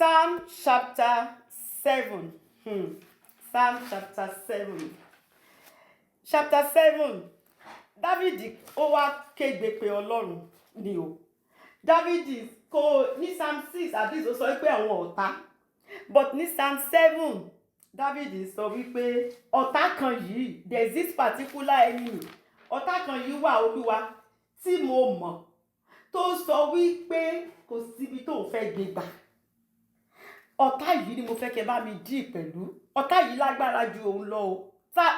Psalm chapter 7. Psalm chapter 7. Chapter 7. Dávìdì ó wá kégbe pé Ọlọ́run ni o. Dávìdì kò ní Psalm 6 at least ó sọ pé àwọn ọ̀tá. But ní Psalm 7, Dávìdì sọ wípé ọ̀tá kan yìí, there is this particular enemy. Ọ̀tá kan yìí wà, Olúwa, tí mo mọ̀ tó sọ wípé kò síbi tó ń fẹ́ gbé gbà. Ọ̀tá yìí ni mo fẹ́ kẹ́ bá mi deal pẹ̀lú. Ọ̀tá yìí lágbára ju òun lọ o.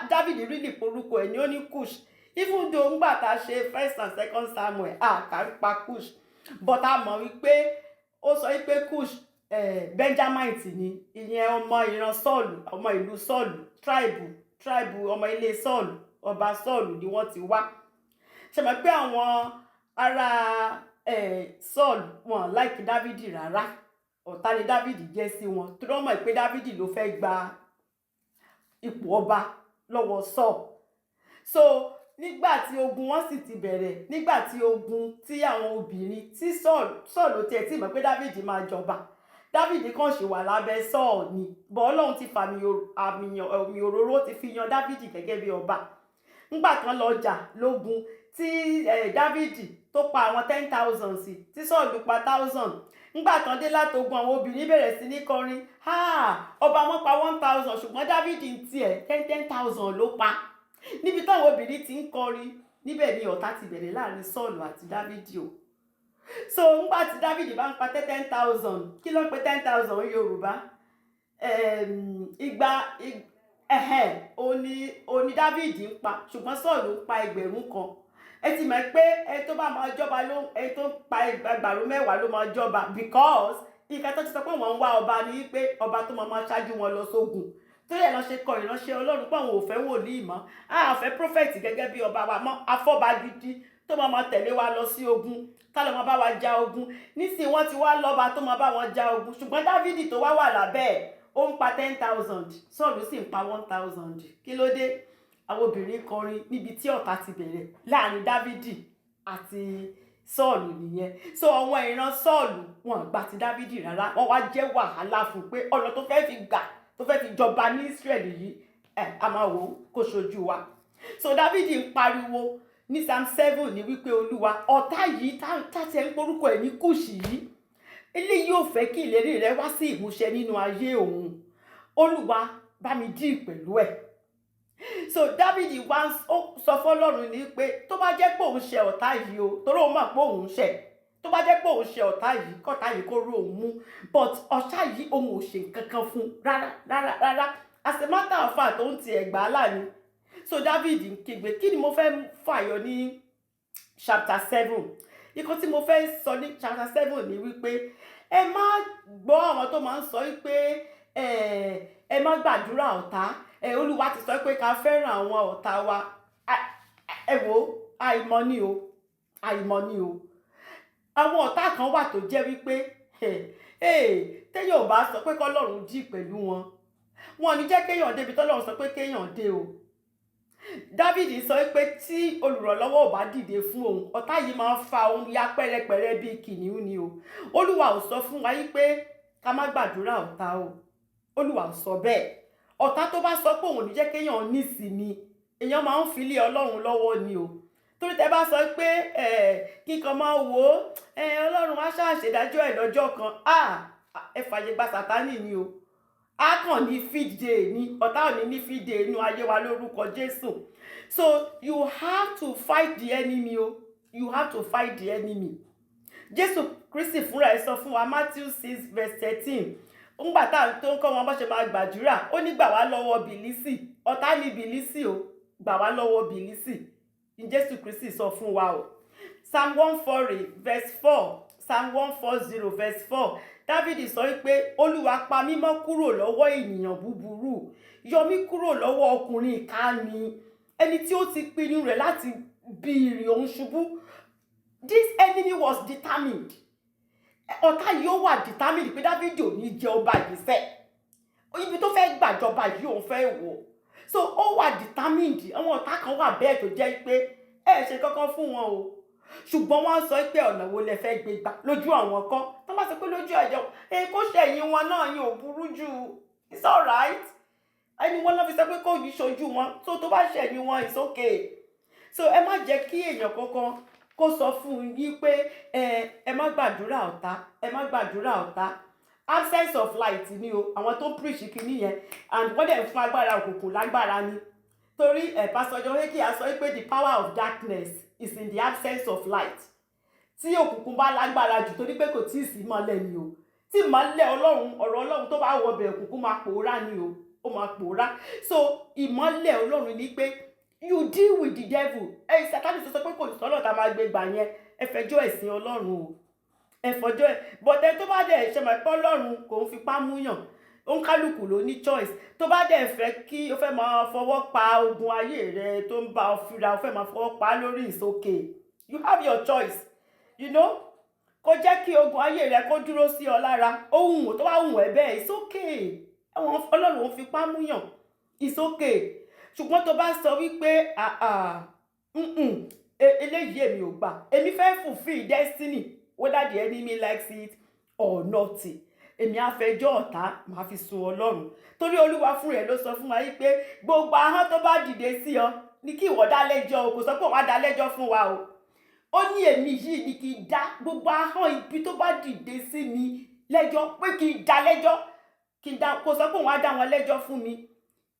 Dávìdì really porúkọ ẹ̀ ní, ó ní Cush. Even though ńgbà tá a ṣe First and Second Samuel, a kà ń pa Cush, but a mọ̀ wípé ó sọ wípé Cush, Benjamite ni, ìyẹn ọmọ ìran Sọ́ọ̀lù, ọmọ ìlú Sọ́ọ̀lù, tribe ọmọ ilé Sọ́ọ̀lù, ọba Sọ́ọ̀lù ni wọ́n ti wá. Ṣe mọ̀ pé àwọn ará Sọ́ọ̀lù wọn like Dávìdì rárá. Ọ̀tá ni Dávìdì jẹ́ sí wọn torí wọ́n mọ̀ pé Dávìdì ló fẹ́ gba ipò ọba lọ́wọ́ Saul. So nígbà tí ogun wọn sì ti bẹ̀rẹ̀, nígbà tí ogun tí àwọn obìnrin tí Saul tiẹ̀ tí mọ̀ pé Dávìdì máa jọba, Dávìdì kàn ṣì wà lábẹ́ Saul ni bọ́. Ọlọ́run ti fàmì àmì òróró ti fi yan Dávìdì gẹ́gẹ́ bí ọba. Ńgbà kan lọ jà lógun tí Dávìdì tó pa àwọn 10,000 sí, tí Sọ́ọ̀lù pa 1,000, ńgbà kan dé látogun, àwọn obìnrin bẹ̀rẹ̀ sí ní kọrin, "Ah, ọba wọn pa 1,000, ṣùgbọ́n Dávìdì ń tiẹ̀ 10 10,000 ló pa." Níbi táwọn obìnrin ti ń kọrin, níbẹ̀ ni ọ̀tá ti bẹ̀rẹ̀ láàrin Sọ́ọ̀lù àti Dávìdì o. So ńgbà tí Dávìdì bá ń pa 10,000, kí ló ń pe 10,000 Yorùbá? Igba ẹ̀hẹ́n òní Dávìdì ń pa, ṣùgbọ́n Sọ́ọ̀lù ń pa 1,000. Ẹ ti mọ̀ pé ẹni tó bá máa jọba ló, ẹni tó ń pa 10,000 ló máa jọba, because ìka tó ti sọ pé wọ́n ń wá ọba ni wípé ọba tó máa ṣáájú wọn lọ sógun. Tó yẹ lọ ṣe kọ ìránṣẹ́ Ọlọ́run pé àwọn ò fẹ́ wòlíì mọ́, a fẹ́ prophet gẹ́gẹ́ bí ọba wa mọ́, afọ́ba gidi tó máa tẹ̀lé wa lọ sí ogun, tá ló máa bá wa ja ogun. Nísìnyí wọ́n ti wá lọ́ba tó máa bá wọn ja ogun, ṣùgbọ́n Dávìdì tó wá wà lábẹ́ ẹ̀, ó ń pa 10,000, Sọ́ọ̀lù sì ń pa 1,000. Kí ló dé? Àwọn obìnrin kọrin. Níbi tí ọ̀tá ti bẹ̀rẹ̀ láàrin Dávìdì àti Sọ́ọ̀lù nìyẹn. So àwọn ìran Sọ́ọ̀lù, wọn gbà ti Dávìdì rárá. Wọ́n wá jẹ́ wàhálà fún pé ọ̀nà tó fẹ́ fi gbà, tó fẹ́ fi jọba ní Israẹli yìí ẹ̀, a máa wò ó kó ṣojú wa. So Dávìdì ń pariwo ní Psalm 7 ní wípé, Olúwa, ọ̀tá yìí tá ti ẹ̀ ń porúkọ ẹ̀ ní Kùṣì yìí, eléyìí ò fẹ́ kí ìlérí rẹ wá sí ìmúṣẹ nínú ayé òun. Olúwa, bá mi deal pẹ̀lú ẹ̀. So Dávìdì wá sọ fọ́lọ́run ní pé tó bá jẹ́ pé òun ṣe ọ̀tá yìí o, torí òun mọ̀ pé òun ṣẹ̀, tó bá jẹ́ pé òun ṣe ọ̀tá yìí, kọ́tá yìí kó rú òun mú, but ọ̀tá yìí, òun ò ṣe nǹkan kan fún rárá rárá rárá. As a matter of fact, òun ti ẹ̀gbá là ní. So Dávìdì ń kígbe. Kí ni mo fẹ́ fàyọ ní chapter 7? Ìkan tí mo fẹ́ sọ ní chapter 7 ni wípé ẹ má gbọ́ àwọn tó máa ń sọ wípé ẹ má gbàdúrà ọ̀tá ẹ, Olúwa ti sọ pé ká fẹ́ràn àwọn ọ̀tá wa. Ẹ wo, àìmọ̀ ni o, àìmọ̀ ni o. Àwọn ọ̀tá kan wà tó jẹ́ wípé téèyàn ò bá sọ pé kọ́lọ́run deal pẹ̀lú wọn, wọn ò ní jẹ́ kéèyàn débi tọ́lọ́run sọ pé kéèyàn dé o. Dávìdì sọ pé tí olùrànlọ́wọ́ ò bá dìde fún òun, ọ̀tá yìí máa ń fa òun ya pẹ́rẹpẹ̀rẹ bíi kìnìún ni o. Olúwa ò sọ fún wa yí pé ká má gbàdúrà ọ̀tá o. Olúwa ò sọ bẹ́ẹ̀. Ọ̀tá tó bá sọ pé òun ò ní jẹ́ kéèyàn nísinmi, èèyàn máa ń fi lé Ọlọ́run lọ́wọ́ ni o. Torí tẹ bá sọ pé kíkan máa wò ó, Ọlọ́run á ṣàṣèdájọ́ ẹ̀ lọ́jọ́ kan, ẹ fàyè gba Sátánì ni o. Á kàn ní field day ni. Ọ̀tá ò ní ní field day inú ayé wa lórúkọ Jésù. So you have to fight the enemy o. You have to fight the enemy. Jésù Kristi fúnra ẹ̀ sọ fún wa, Matthew 6 verse 13, ńgbà tá tó ń kọ́ wọn bó ṣe máa gbàdúrà, ó ní gbà wá lọ́wọ́ bìlísì. Ọ̀tá ní bìlísì o. Gbà wá lọ́wọ́ bìlísì ní Jésù Kristi sọ fún wa o. Psalm 140 verse 4, Psalm 140 verse 4, Dávìdì sọ wípé, "Olúwa, pa mí mọ́ kúrò lọ́wọ́ ènìyàn búburú, yọ mí kúrò lọ́wọ́ ọkùnrin ìkànnì, ẹni tí ó ti pinnu rẹ̀ láti bí ìrìn òun ṣubú." This enemy was determined. Ọ̀tá yìí, ó wà determined pé Dávìdì ò ní jẹ ọba yìí sẹ́. Ibi tó fẹ́ gbàjọba yìí, òun fẹ́ wò. So ó wà determined. Àwọn ọ̀tá kan wà bẹ́ẹ̀ tó jẹ́ pé ẹ ṣe kankan fún wọn o. Ṣùgbọ́n wọ́n sọ pé ọ̀nà wo lẹ fẹ́ gbé gbà lójú àwọn kọ́. Tó bá sọ pé lójú ẹ̀jọ̀ ẹ kó ṣẹ̀yìn wọn náà yín ò burú jù, it's alright. Ẹni wọn lọ́ fi sọ pé kò ní ṣojú wọn tó tó bá ṣẹ̀yìn wọn, it's okay. So ẹ má jẹ́ kí èèyàn kankan kó sọ fún yín pé ẹ má gbàdúrà ọ̀tá, ẹ má gbàdúrà ọ̀tá. Absence of light ni o, àwọn tó preach kìíní yẹn, and wọ́n dẹ̀ ń fún agbára òkùnkùn lágbára ni. Torí ẹ̀, Pastor John Hagee á sọ pé the power of darkness is in the absence of light. Tí òkùnkùn bá lágbára jù, torí pé kò tí ì sí mọ́lẹ̀ ni o. Tí ìmọ́lẹ̀ Ọlọ́run, ọ̀rọ̀ Ọlọ́run tó bá wọbẹ̀, òkùnkùn máa pòórá ni o, ó máa pòórá. So ìmọ́lẹ̀ Ọlọ́run ni pé you deal with the devil. Ẹ Sátánì tó sọ pé kò sọ́nà tá a máa gbé gbà yẹn, ẹ fẹjọ́ ẹ̀sìn Ọlọ́run o, ẹ fọjọ́ ẹ bọ̀dẹ. Tó bá dẹ̀ ṣe mọ̀ pé Ọlọ́run kò ń fipá múyàn, òǹkálùkù ló ní choice. Tó bá dẹ̀ fẹ́ kí o fẹ́ máa fọwọ́ pa ogun ayé rẹ tó ń bá ọ fira, o fẹ́ máa fọwọ́ pa lórí, it's okay, you have your choice. Kó jẹ́ kí ogun ayé rẹ kó dúró sí ọ lára ohun tó bá wùn ẹ́ bẹ́ẹ̀, it's okay. Ẹ̀wọ̀n Ọlọ́run ò ń fipá múyàn, it's okay. Ṣùgbọ́n tó bá sọ wípé, "Ah ah, eléyìí èmi ò gbà, èmi fẹ́ fulfill destiny whether the enemy likes it or not, èmi á fẹjọ́ ọ̀tá màá fi sun Ọlọ́run," torí Olúwa fún rẹ̀ ló sọ fún wa yìí pé gbogbo ahọ́n tó bá dìde sí ọ ní kí ìwọ dá lẹ́jọ́ o. Kò sọ pé òun á dá lẹ́jọ́ fún wa o. Ó ní èmi yìí ni kí n dá gbogbo ahọ́n ibi tó bá dìde sí mi lẹ́jọ́, pé kí n dá lẹ́jọ́, kí n dá. Kò sọ pé òun á dá wọn lẹ́jọ́ fún mi.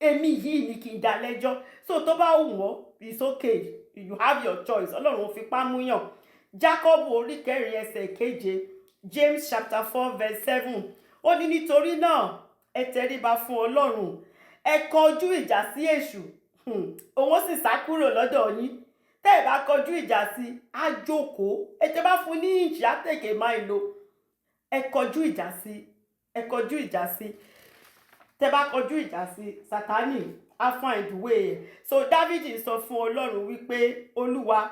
Èmi yìí ni kí n dá lẹ́jọ́. So tó bá wù ọ́, it's okay, you have your choice. Ọlọ́run ò fipá múyàn. Jacob orí 4 ẹsẹ̀ 7, James chapter 4 verse 7, ó ní, "Nítorí náà, ẹ tẹríba fún Ọlọ́run, ẹ kọjú ìjà sí èṣù, òun ó sì sá kúrò lọ́dọ̀ yín." Tẹ́ ẹ bá kọjú ìjà sí, á jókòó. Ẹ tẹ́ bá fún ní ìjì, á tèké máa lò. Ẹ kọjú ìjà sí, ẹ kọjú ìjà sí. Tẹ́ bá kọjú ìjà sí Sátánì, á find way ẹ̀. So Dávidi sọ fún Ọlọ́run wípé, "Olúwa,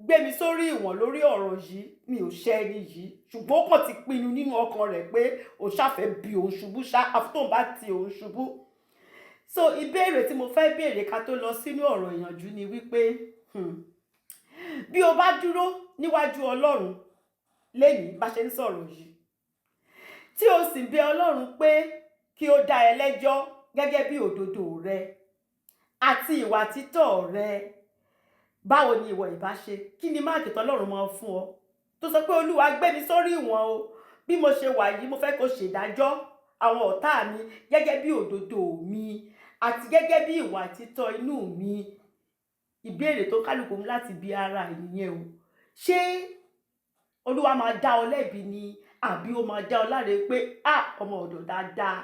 gbé mi sórí ìwọ̀n lórí ọ̀rọ̀ yìí. Mi ò ṣẹ̀ ẹni yìí." Ṣùgbọ́n ó kàn ti pinnu nínú ọkàn rẹ̀ pé òun ṣàfẹ́ bí òun ṣubú ṣá, àfi tóun bá ti òun ṣubú. So ìbéèrè tí mo fẹ́ béèrè ká tó lọ sínú ọ̀rọ̀ ìyànjú ni wípé, bí o bá dúró níwájú Ọlọ́run lẹ́yìn bá ṣe ń sọ̀rọ̀ yìí, tí o sì bẹ̀ Ọlọ́run pé kí ó dá ẹ lẹ́jọ́ gẹ́gẹ́ bí òdodo rẹ àti ìwà títọ́ rẹ, báwo ni ìwọ ìbá ṣe? Kí ni mark tọ́lọ́run máa fún ọ? Tó sọ pé, "Olúwa, gbé mi sórí ìwọ̀n o. Bí mo ṣe wà yìí, mo fẹ́ kó ṣèdájọ́ àwọn ọ̀tá mi gẹ́gẹ́ bí òdodo mi àti gẹ́gẹ́ bí ìwà títọ́ inú mi." Ìbéèrè tó kálukú mú láti bi ara ẹ̀ nìyẹn o. Ṣé Olúwa máa dá ọ lẹ́bi ni, àbí ó máa dá ọ láre pé, "Ah, ọmọ ọ̀dọ̀ dáadáa"?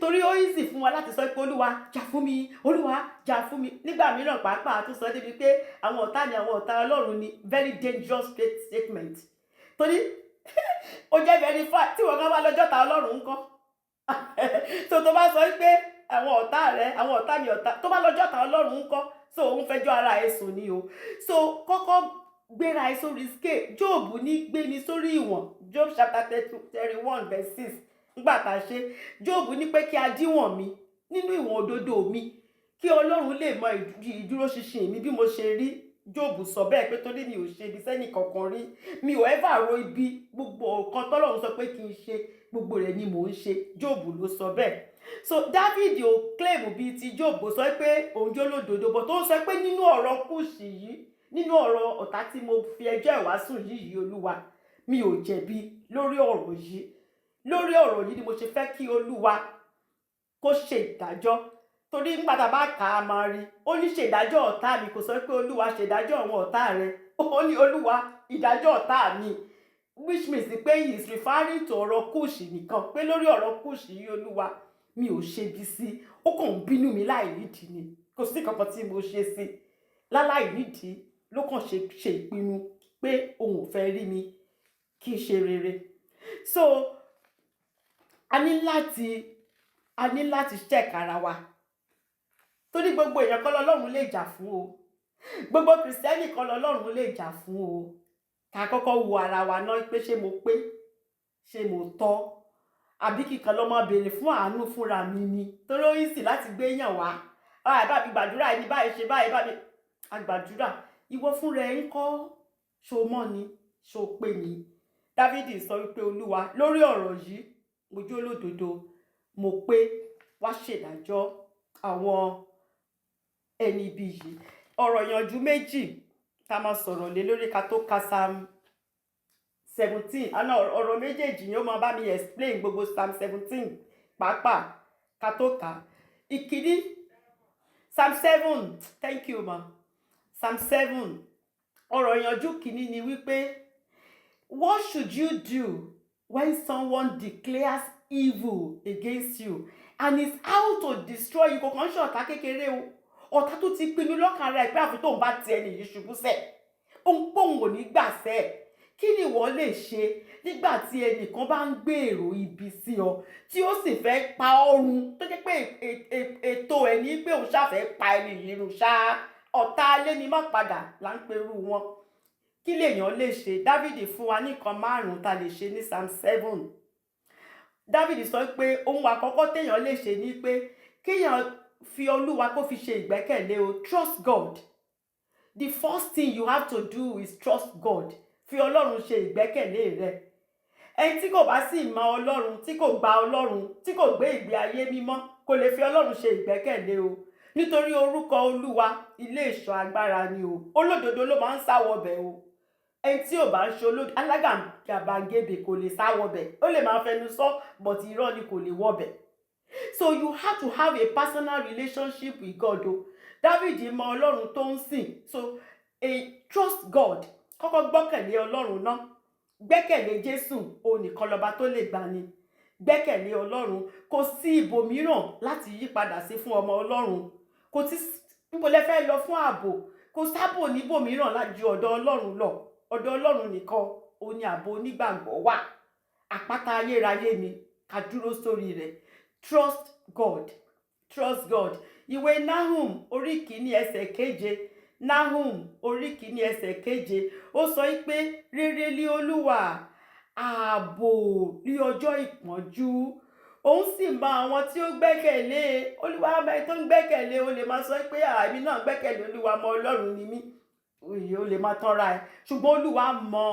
Torí ó easy fún wa láti sọ pé, "Olúwa, jà fún mi, Olúwa, jà fún mi." Nígbà mìíràn pàápàá, tó sọ débi pé àwọn ọ̀tá ni àwọn ọ̀tá Ọlọ́run ni, very dangerous statement, torí ó jẹ́ verify tí wọ́n kàn bá lọ́jọ́ ta Ọlọ́run ń kọ́. So tó bá sọ pé àwọn ọ̀tá rẹ, àwọn ọ̀tá mi, ọ̀tá tó bá lọ́jọ́ ta Ọlọ́run ń kọ́, so òun fẹjọ́ ara ẹ̀ sùn ni o. So kọ́kọ́ gbéra ẹ sórí scale. Job ní, "Gbé mi sórí ìwọ̀n." Job chapter 31 verse 6. Nígbà tá a ṣe, Job ní pé kí a díwọ̀n mi nínú ìwọ̀n òdodo mi, kí Ọlọ́run lè mọ ìdúróṣinṣin mi bí mo ṣe rí. Job sọ bẹ́ẹ̀ pé torí mi ò ṣe ibi sẹ́nì kankan rí, mi ò ever ro ibi, gbogbo nǹkan tọ́lọ́run sọ pé kí n ṣe, gbogbo rẹ̀ ni mò ń ṣe. Job ló sọ bẹ́ẹ̀. So David ò claim bíi ti Job sọ pé òun jó lódodo, but ó sọ pé nínú ọ̀rọ̀ Kùsì yìí, nínú ọ̀rọ̀ ọ̀tá tí mo fi ẹjọ́ ẹ̀ wá sùn yìí, Olúwa, mi ò jẹ̀bi lórí ọ̀rọ̀ yìí. Lórí ọ̀rọ̀ yìí ni mo ṣe fẹ́ kí Olúwa kó ṣe ìdájọ́. Torí nígbà tá a bá kà á, máa rí ó ní, "Ṣèdájọ́ ọ̀tá mi." Kò sọ pé, "Olúwa, ṣèdájọ́ àwọn ọ̀tá rẹ." Ó ní, "Olúwa, ìdájọ́ ọ̀tá mi," which means pé he is referring to ọ̀rọ̀ Kùsì nìkan, pé lórí ọ̀rọ̀ Kùsì yìí, Olúwa, mi ò ṣe bí sí, ó kàn ń bínú mi láì nídìí ni. Kò sí kankan tí mo ṣe sí. Láláì nídìí ló kàn ṣe ìpinnu pé òun ò fẹ́ rí mi kí n ṣe rere. So a ní láti check ara wa, torí gbogbo èèyàn kọ́ lọ́lọ́run lè jà fún o, gbogbo Kìrìsìtẹ́nì kọ́ lọ́lọ́run lè jà fún o. Ká kọ́kọ́ wo ara wa náà pé, ṣé mo pé? Ṣé mo tọ́? Àbí kíkan lọ́ máa béèrè fún àánú fúnra mi ni? Torí ó easy láti gbé yàn wá, báyìí bá mi gbàdúrà, ẹni báyìí ṣe báyìí, bá mi àgbàdúrà. Ìwọ fúnra ẹ ń kọ́? Ṣo mọ́ ni? Ṣo pé ni? Dávidi sọ wípé, "Olúwa, lórí ọ̀rọ̀ yìí, mo jẹ́ olódodo, mo pé. Wá ṣèdájọ́ àwọn ẹni ibi yìí." Ọ̀rọ̀ ìyànjú méjì tá a máa sọ̀rọ̀ lé lórí ká tó ka Psalm 17 àná, ọ̀rọ̀ méjèèjì yẹn, ó máa bá mi explain gbogbo Psalm 17 pàápàá ká tó kà á. Ìkíní, Psalm 7, thank you, ma. Psalm 7, ọ̀rọ̀ ìyànjú kìíní ni wípé, what should you do when someone declares evil against you and is out to destroy you? Kò kàn ń ṣe ọ̀tá kékeré o, ọ̀tá tó ti pinnu lọ́kàn rẹ̀ pé àfi tóun bá ti ẹni yìí ṣubú sẹ̀, òun pòun ò ní gbà sẹ́. Kí ni ìwọ lè ṣe nígbà tí ẹnìkan bá ń gbé èrò ibi sí ọ, tí ó sì fẹ́ pa ọ́ run, tó jẹ́ pé ètò ẹ̀ ní pé òun ṣàfẹ́ pa ẹni yìí run ṣá? Ọ̀tá alẹ́ ni má padà là ń perú wọn. Kí lèèyàn lè ṣe? Dávìdì fún wa ní nǹkan márùn-ún tá a lè ṣe ní Psalm 7. Dávìdì sọ pé ohun àkọ́kọ́ téèyàn lè ṣe ni pé kéèyàn fi Olúwa kó fi ṣe ìgbẹ́kẹ̀lé o. Trust God. The first thing you have to do is trust God. Fi Ọlọ́run ṣe ìgbẹ́kẹ̀lé rẹ. Ẹni tí kò bá sì mọ Ọlọ́run, tí kò gba Ọlọ́run, tí kò gbé ìgbé ayé mímọ́, kò lè fi Ọlọ́run ṣe ìgbẹ́kẹ̀lé o, nítorí orúkọ Olúwa ilé ìṣọ́ agbára ni o, olódodo ló máa ń sá wọbẹ̀ o. Ẹni tí ò bá ń ṣe olódodo, alágàbàgebè, kò lè sá wọbẹ̀. Ó lè máa fẹnu sọ, but irọ́ ni, kò lè wọbẹ̀. So you have to have a personal relationship with God o. David mọ Ọlọ́run tó ń sìn. So a trust God, kọ́kọ́ gbọ́kẹ̀lé Ọlọ́run náà, gbẹ́kẹ̀lé Jésù, òun nìkan lọ́ba tó lè gbani. Gbẹ́kẹ̀lé Ọlọ́run. Kò sí ibòmíràn láti yí padà sí fún ọmọ Ọlọ́run. Kò sí. Níbo lẹ fẹ́ lọ fún ààbò? Kò sábò níbòmíràn ju ọ̀dọ̀ Ọlọ́run lọ. Ọ̀dọ̀ Ọlọ́run nìkan òun ni ààbò onígbàgbọ́ wà. Àpáta ayérayé ni ká dúró sórí rẹ̀. Trust God, trust God. Ìwé Nahum orí 1 ẹsẹ̀ 7, Nahum orí 1 ẹsẹ̀ 7, ó sọ pé, "Rere lé Olúwa, ààbò ní ọjọ́ ìpọ́njú, òun sì mọ àwọn tí ó gbẹ́kẹ̀lé." Olúwa mọ ẹni tó ń gbẹ́kẹ̀lé. O lè máa sọ pé, "Àmì náà gbẹ́kẹ̀lé Olúwa mọ Ọlọ́run ni mí." Òye, o lè máa tọ́ra ẹ, ṣùgbọ́n Olúwa mọ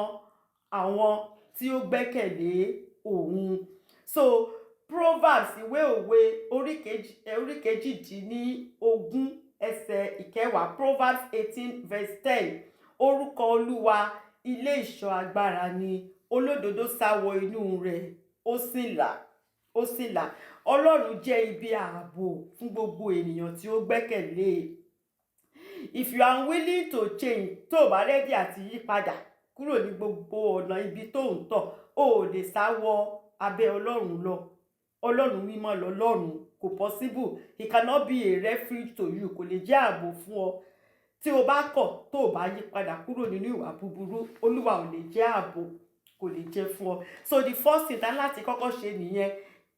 àwọn tí ó gbẹ́kẹ̀lé òun. So Proverbs, ìwé òwe orí 18 ẹsẹ̀ 10, Proverbs 18 verse 10, "Orúkọ Olúwa ilé ìṣọ́ agbára ni, olódodo sá wọ inú rẹ̀, ó sì là." Ó sì là. Ọlọ́run jẹ́ ibi ààbò fún gbogbo ènìyàn tí ó gbẹ́kẹ̀lé e. If you are willing to change, tó o bá ready àti yí padà kúrò ní gbogbo ọ̀nà ibi tó ń tọ̀, o ò lè sá wọ abẹ́ Ọlọ́run lọ. Ọlọ́run mímọ́ lọ́lọ́run. Kò possible. He cannot be a refuge to you. Kò lè jẹ́ ààbò fún ọ tí o bá kọ̀, tó o bá yí padà kúrò nínú ìwà búburú. Olúwa ò lè jẹ́ ààbò, kò lè jẹ́ fún ọ. So the first thing tá láti kọ́kọ́ ṣe nìyẹn,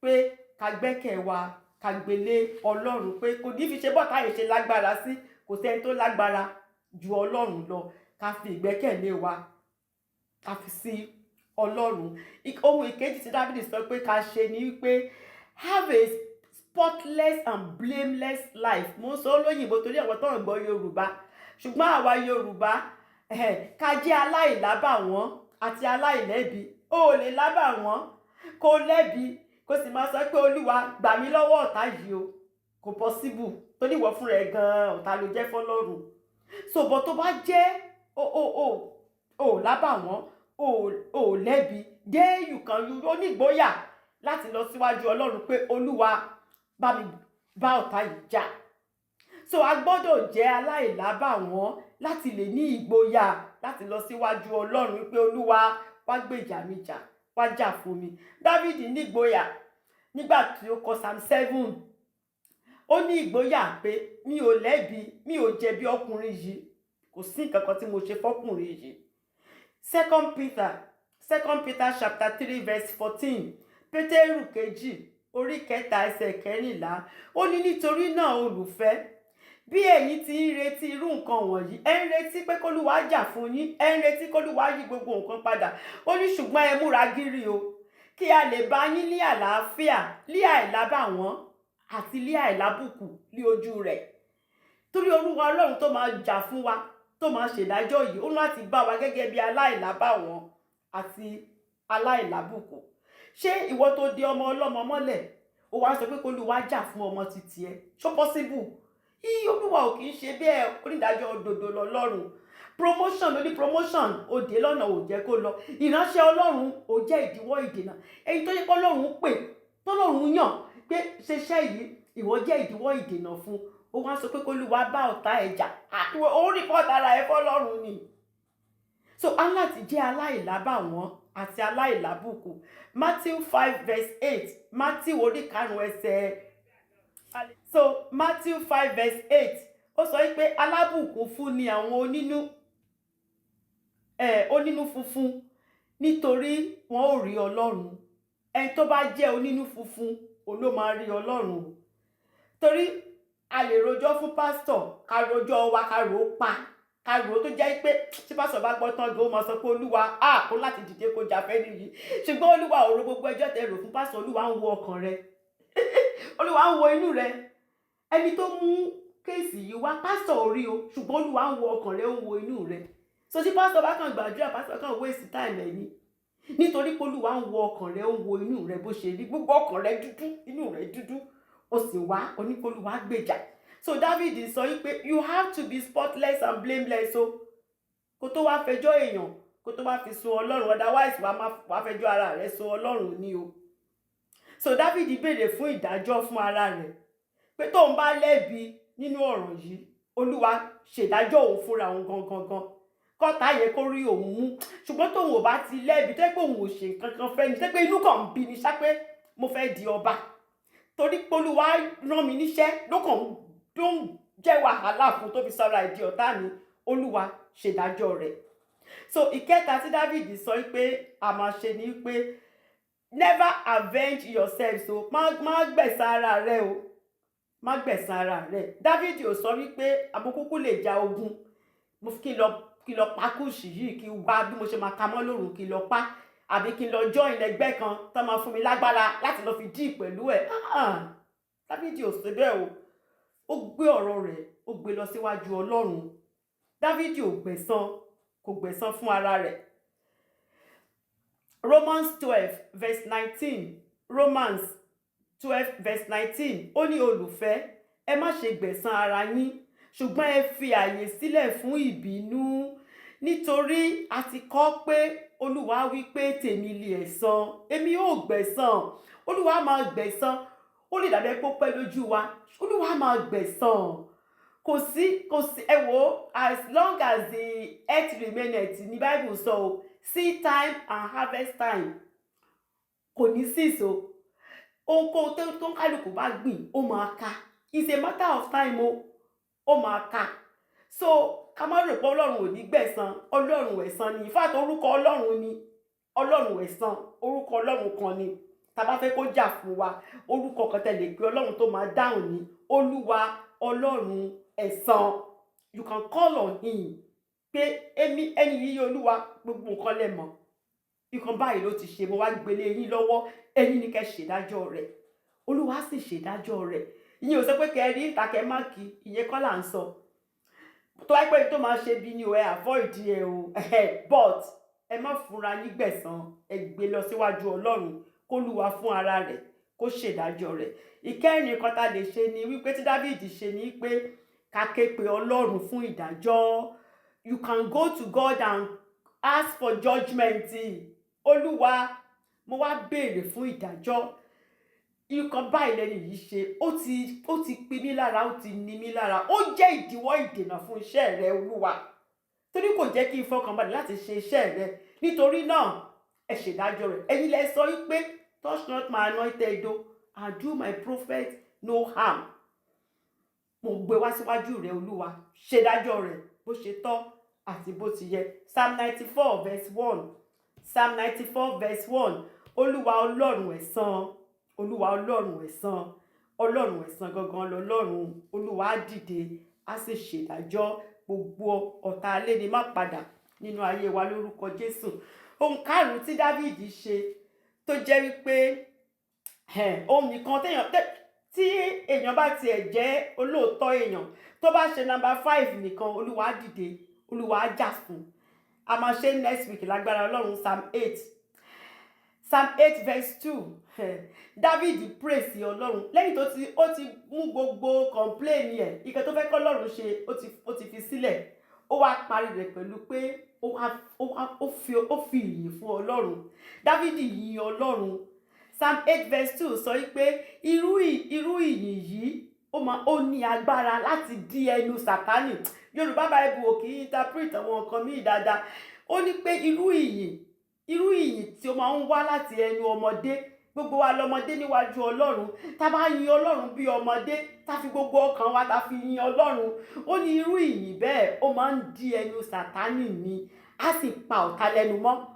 pé ká gbẹ́kẹ̀ wa, ká gbélé Ọlọ́run, pé kò ní fi ṣe bọ́tà yìí ṣe lágbára sí, kò sẹ́ni tó lágbára ju Ọlọ́run lọ. Ká fi ìgbẹ́kẹ̀lé wa, ká fi sí Ọlọ́run. Ohun ìkejì tí Dáfídì sọ pé ká ṣe ni wípé have a spotless and blameless life. Mo ń sọ lóyìnbó torí àwọn tó ń gbọ́ Yorùbá, ṣùgbọ́n àwa Yorùbá, ká jẹ́ aláìlábàwọ́n àti aláìlẹ́bi. O ò lè lábàwọ́n, kó lẹ́bi, kó sì máa sọ pé, "Olúwa, gbà mí lọ́wọ́ ọ̀tá yìí o." Kò possible, torí ìwọ fúnra ẹ̀ gan-an, ọ̀tá ló jẹ́ fọlọ́run. So but tó bá jẹ́ o lábàwọ́n, o lẹ́bi, then you can, you onígboyà láti lọ síwájú Ọlọ́run pé, "Olúwa, bá mi bá ọ̀tá yìí jà." So a gbọ́dọ̀ jẹ́ aláìlábàwọ́n láti lè ní ìgboyà láti lọ síwájú Ọlọ́run wípé, "Olúwa, wá gbèjà mi jà, wá jà fún mi." Dávìdì nígboyà nígbà tí ó kọ Psalm 7. Ó ní ìgboyà pé mi ò lẹ́bi, mi ò jẹ̀bi ọkùnrin yìí, kò sí nǹkan kan tí mo ṣe fọ́kùnrin yìí. Second Peter chapter 3 verse 14, Pétérù kejì orí 3 ẹsẹ̀ 14, ó ní, "Nítorí náà, olùfẹ́, bí ẹ̀yin ti ń retí irú nǹkan wọ̀nyí," ẹ ń retí pé kólúwa jà fún yín, ẹ ń retí kólúwa yí gbogbo nǹkan padà, ó ní, "ṣùgbọ́n ẹ múra gírí o, kí a lè bá yín ní àlàáfíà, ní àìlábàwọ́n àti ní àìlábùkù ní ojú rẹ̀." Torí Olúwa Ọlọ́run tó máa jà fún wa, tó máa gbèjà wa, tó máa gbà wá, tó máa ṣèdájọ́ yìí, ó ní láti bá wa gẹ́gẹ́ bí aláìlábàwọ́n àti aláìlábùkù. Ṣé ìwọ tó di ọmọ ọlọ́mọ mọ́lẹ̀, ó wá sọ pé kó Olúwa jà fún ọmọ títí ẹ? Ṣó possible? Yíyí, Olúwa ò kì í ṣe bẹ́ẹ̀. Onídàájọ́ òdodo lọ́lọ́run. Promotion ló ní promotion, òde lọ́nà ò jẹ́ kó lọ. Ìránṣẹ́ Ọlọ́run ò jẹ́ ìdíwọ́ ìdènà. Èyí tó yẹ kó Ọlọ́run pè, tọ́lọ́run yàn pé ṣeṣẹ́ yìí, ìwọ jẹ́ ìdíwọ́ ìdènà fún. Ó wá sọ pé kó Olúwa bá ọ̀tá ẹ̀ jà. Ó report ara ẹ̀ fọlọ́run ni. So a láti jẹ́ aláìlábàwọ́n àti aláìlábùkù. Matthew 5 verse 8, Matthew orí 5 ẹsẹ̀. So Matthew 5 verse 8, ó sọ pé alábùkún fún ni àwọn onínú funfun, nítorí wọn ò rí Ọlọ́run. Ẹni tó bá jẹ́ onínú funfun, òun ló máa rí Ọlọ́run. Torí a lè rojọ́ fún pásítọ̀, ká rojọ́ wa, ká rò ó pa, ká rò ó, tó jẹ́ pé tí pásítọ̀ bá gbọ́ tán gan, ó máa sọ pé Olúwa á kó láti dìde kó jà fẹ́ nìyí. Ṣùgbọ́n Olúwa ò ro gbogbo ẹjọ́ tẹ́ rò fún pásítọ̀. Olúwa ń wo ọkàn rẹ, Olúwa ń wo inú rẹ. Ẹni tó mú case yìí wá, pásítọ̀ ò rí o, ṣùgbọ́n Olúwa ń wo ọkàn rẹ, ó ń wo inú rẹ. So tí pásítọ̀ bá kàn gbàdúrà, pásítọ̀ kàn waste time ẹ̀ ni, nítorí pé Olúwa ń wo ọkàn rẹ, ó ń wo inú rẹ bó ṣe rí. Gbogbo ọkàn rẹ dúdú, inú rẹ dúdú, ó sì wá oníkólúwa gbèjà. So David sọ wípé you have to be spotless and blameless o, kó tó wá fẹjọ́ èèyàn, kó tó wá fi sun Ọlọ́run. Otherwise, wàá má wàá fẹjọ́ ara rẹ sun Ọlọ́run ni o. So David béèrè fún ìdájọ́ fún ara rẹ̀ pé tóun bá lẹ́bi nínú ọ̀rọ̀ yìí, Olúwa ṣèdájọ́ òun fúnra òun gangan gan, kọ́ta yẹ kó rí òun mú. Ṣùgbọ́n tóun ò bá ti lẹ́bi, tẹ́ pé òun ò ṣe nǹkan kan fẹ́ ni, tẹ́ pé inú kàn ń bí ni ṣá pé mo fẹ́ di ọba, torí pé Olúwa rán mi níṣẹ́, ló kàn tó ń jẹ́ wàhálà fún, tó fi sọra ìdí ọ̀tá mi, Olúwa ṣèdájọ́ rẹ̀. So ìkẹta tí David sọ pé a máa ṣe ni pé never avenge yourself. So má gbẹ̀san ara rẹ o, má gbẹ̀san ara rẹ. David ò sọ wípé àbókúkú lè ja ogun, mo fi kí lọ pa Kúṣì yìí, kí wá bí mo ṣe máa ka mọ́ lóru, kí lọ pa, àbí kí n lọ join ẹgbẹ́ kan tó máa fún mi lágbára láti lọ fi deal pẹ̀lú ẹ̀. David ò ṣe bẹ́ẹ̀ o. Ó gbé ọ̀rọ̀ rẹ̀, ó gbé lọ síwájú Ọlọ́run. David ò gbẹ̀san, kò gbẹ̀san fún ara rẹ̀. Romans 12 verse 19, Romans 12 verse 19, ó ní, "Olùfẹ́, ẹ má ṣe gbẹ̀san ara yín, ṣùgbọ́n ẹ fi àyè sílẹ̀ fún ìbínú, nítorí a ti kọ pé Olúwa wí pé, 'Tèmi li ẹ̀san, èmi ó gbẹ̀san.'" Olúwa máa gbẹ̀san. Ó lè dàbí pé ó pẹ́ lójú wa, Olúwa máa gbẹ̀san. Kò sí, ẹ wò, as long as the earth remaineth ní Bible sọ o, seed time and harvest time kò ní cease o. Ohunkóhun tó ń kálukú bá gbìn, ó máa ká. It's a matter of time o, ó máa ká. So ká má rò pé Ọlọ́run ò ní gbẹ̀san. Ọlọ́run ẹ̀san ni. In fact, orúkọ Ọlọ́run ni Ọlọ́run ẹ̀san. Orúkọ Ọlọ́run kan ni tá a bá fẹ́ kó jà fún wa. Orúkọ kan tẹ̀lé pé Ọlọ́run tó máa dáhùn ní Olúwa Ọlọ́run ẹ̀san. You can call on him pé èmi ẹni yìí, Olúwa, gbogbo nǹkan lẹ mọ̀, nǹkan báyìí ló ti ṣe, mo wá gbélé yín lọ́wọ́, ẹ̀yin ni kẹ́ ṣèdájọ́ rẹ̀. Olúwa sì ṣèdájọ́ rẹ̀. Ìyẹn ò sọ pé kẹ́ rí ìta kẹ́ má kí. Ìyẹn kọ́ là ń sọ. Tó wáyé pé tó máa ṣe bí ni o, ẹ avoid ẹ o, but ẹ má fúnra yín gbẹ̀san. Ẹ gbé lọ síwájú Ọlọ́run, kólúwa fún ara rẹ̀ kó ṣèdájọ́ rẹ̀. Ìkẹrin kan tá lè ṣe ni wípé, tí David ṣe ni pé ká ké pe Ọlọ́run fún ìdájọ́. You can go to God and ask for judgement. Olúwa, mo wá béèrè fún ìdájọ́. Nǹkan báyìí lẹ́ni yìí ṣe, ó ti pin mí lára, ó ti ní mí lára, ó jẹ́ ìdíwọ́ ìdènà fún iṣẹ́ rẹ, Olúwa, torí kò jẹ́ kí n fọkànbalẹ̀ láti ṣe iṣẹ́ rẹ. Nítorí náà, ẹ ṣèdájọ́ rẹ̀. Ẹ̀yin lẹ sọ wípé, 'Touch not my anointed o, and do my prophet no harm.' Mo gbé wá síwájú rẹ, Olúwa, ṣèdájọ́ rẹ̀ bó ṣe tọ́ àti bó ti yẹ." Psalm 94 verse 1, Psalm 94 verse 1. Olúwa Ọlọ́run ẹ̀san, Olúwa Ọlọ́run ẹ̀san, Ọlọ́run ẹ̀san gangan lọ́lọ́run. Olúwa á dìde, á sì ṣèdájọ́ gbogbo ọ̀tá alẹ́ ni má padà nínú ayé wa lórúkọ Jésù. Ohun karùn-ún tí David ṣe, tó jẹ́ wípé ohun nìkan téèyàn, tí èèyàn bá tiẹ̀ jẹ́ olóòótọ́ èèyàn, tó bá ṣe number 5 nìkan, Olúwa á dìde, Olúwa á jà fún. A máa ṣe next week lágbára Ọlọ́run. Psalm 8, Psalm 8 verse 2, David praise Ọlọ́run lẹ́yìn tó ti ó ti mú gbogbo complain ẹ̀, ìkẹ́ tó fẹ́ kọ́ Ọlọ́run ṣe, ó ti fi sílẹ̀. Ó wá parí rẹ̀ pẹ̀lú pé ó wá ó wá ó fi ìyìn fún Ọlọ́run. David yìn Ọlọ́run. Psalm 8 verse 2 sọ wípé irú ìyìn yìí, ó máa ó ní agbára láti dí ẹnu Sátánì. Yorùbá Bible ò kì í interpret àwọn nǹkan míì dáadáa. Ó ní pé irú ìyìn tí ó máa ń wá láti ẹnu ọmọdé. Gbogbo wa lọmọdé níwájú Ọlọ́run. Tá a bá yin Ọlọ́run bí ọmọdé, tá a fi gbogbo ọkàn wa tá a fi yin Ọlọ́run, ó ní irú ìyìn bẹ́ẹ̀, ó máa ń dí ẹnu Sátánì ni, á sì pa ọ̀tá lẹ́nu mọ́.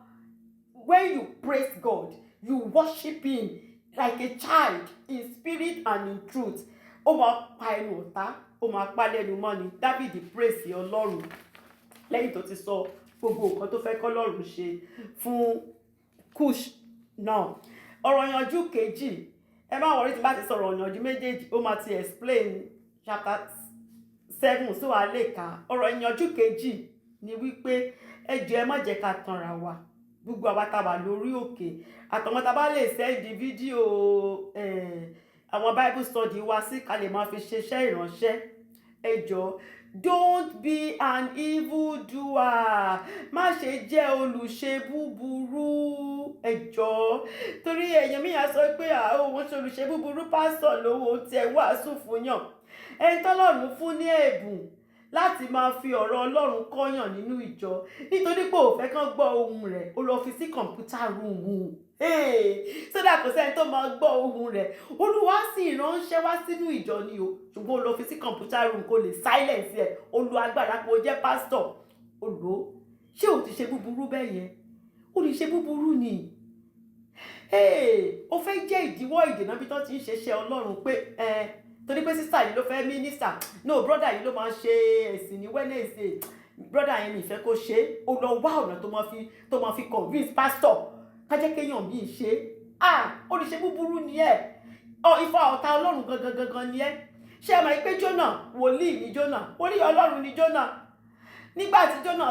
When you praise God, you worship him like a child, in spirit and in truth, ó máa pa ẹnu ọ̀tá, ó máa pa lẹ́nu mọ́ ni. David praise Ọlọ́run lẹ́yìn tó ti sọ gbogbo nǹkan tó fẹ́ kọ́lọ́run ṣe fún Cush náà. Ọ̀rọ̀ ìyànjú kejì, ẹ má worry, tí bá ti sọ̀rọ̀ ìyànjú méjèèjì, ó máa ti explain chapter 7, so a lè kà. Ọ̀rọ̀ ìyànjú kejì ni wípé, ẹ jọ̀ọ́, ẹ má jẹ́ ká tanra wa. Gbogbo àwa tá a wà lórí òkè, àtàwọn tá a bá lè send fídíò àwọn Bible study wa sí, ká lè máa fi ṣiṣẹ́ ìránṣẹ́, ẹ jọ̀ọ́, don't be an evil doer. Má ṣe jẹ́ olùṣe búburú, ẹ jọ̀ọ́, torí èèyàn mi yà sọ pé àwọn òun ṣe olùṣe búburú, pásítọ̀ lówó tiẹ̀ wàásù fún yàn. Ẹni tọ́lọ́run fún ní ẹ̀bùn láti máa fi ọ̀rọ̀ Ọlọ́run kọ́yàn nínú ìjọ, nítorí pé ò fẹ́ kán gbọ́ ohùn rẹ̀, ó lọ fi sí computer room sódà kò sẹ́ni tó máa gbọ́ ohùn rẹ̀. Olúwa sì ránṣẹ́ wá sínú ìjọ ni o, ṣùgbọ́n ó lọ fi sí computer room kó lè silence ẹ̀. Ó lo agbára pé ó jẹ́ pásítọ̀, ó lò ó. Ṣé ò ti ṣe búburú bẹ́ẹ̀ yẹn? Ó lè ṣe búburú ni. Ó fẹ́ jẹ́ ìdíwọ́, ìdènà bí tó ti ń ṣeṣẹ́ Ọlọ́run pé torí pé sister yìí ló fẹ́ minister, no, brother yìí ló máa ṣe ẹ̀sìn ní Wednesday, brother yẹn mi ìfẹ́ kó ṣe é. Ó lọ wá ọ̀nà tó máa fi convince pastor ká jẹ́ kéèyàn míì ṣe é. Ah, olùṣe búburú ni ẹ ọ, ifá ọ̀tá Ọlọ́run gangan gangan ni ẹ. Ṣé ẹ mọ̀ pé Jónà, wòlíì ni Jónà, wòlíì Ọlọ́run ni Jónà. Nígbà tí Jónà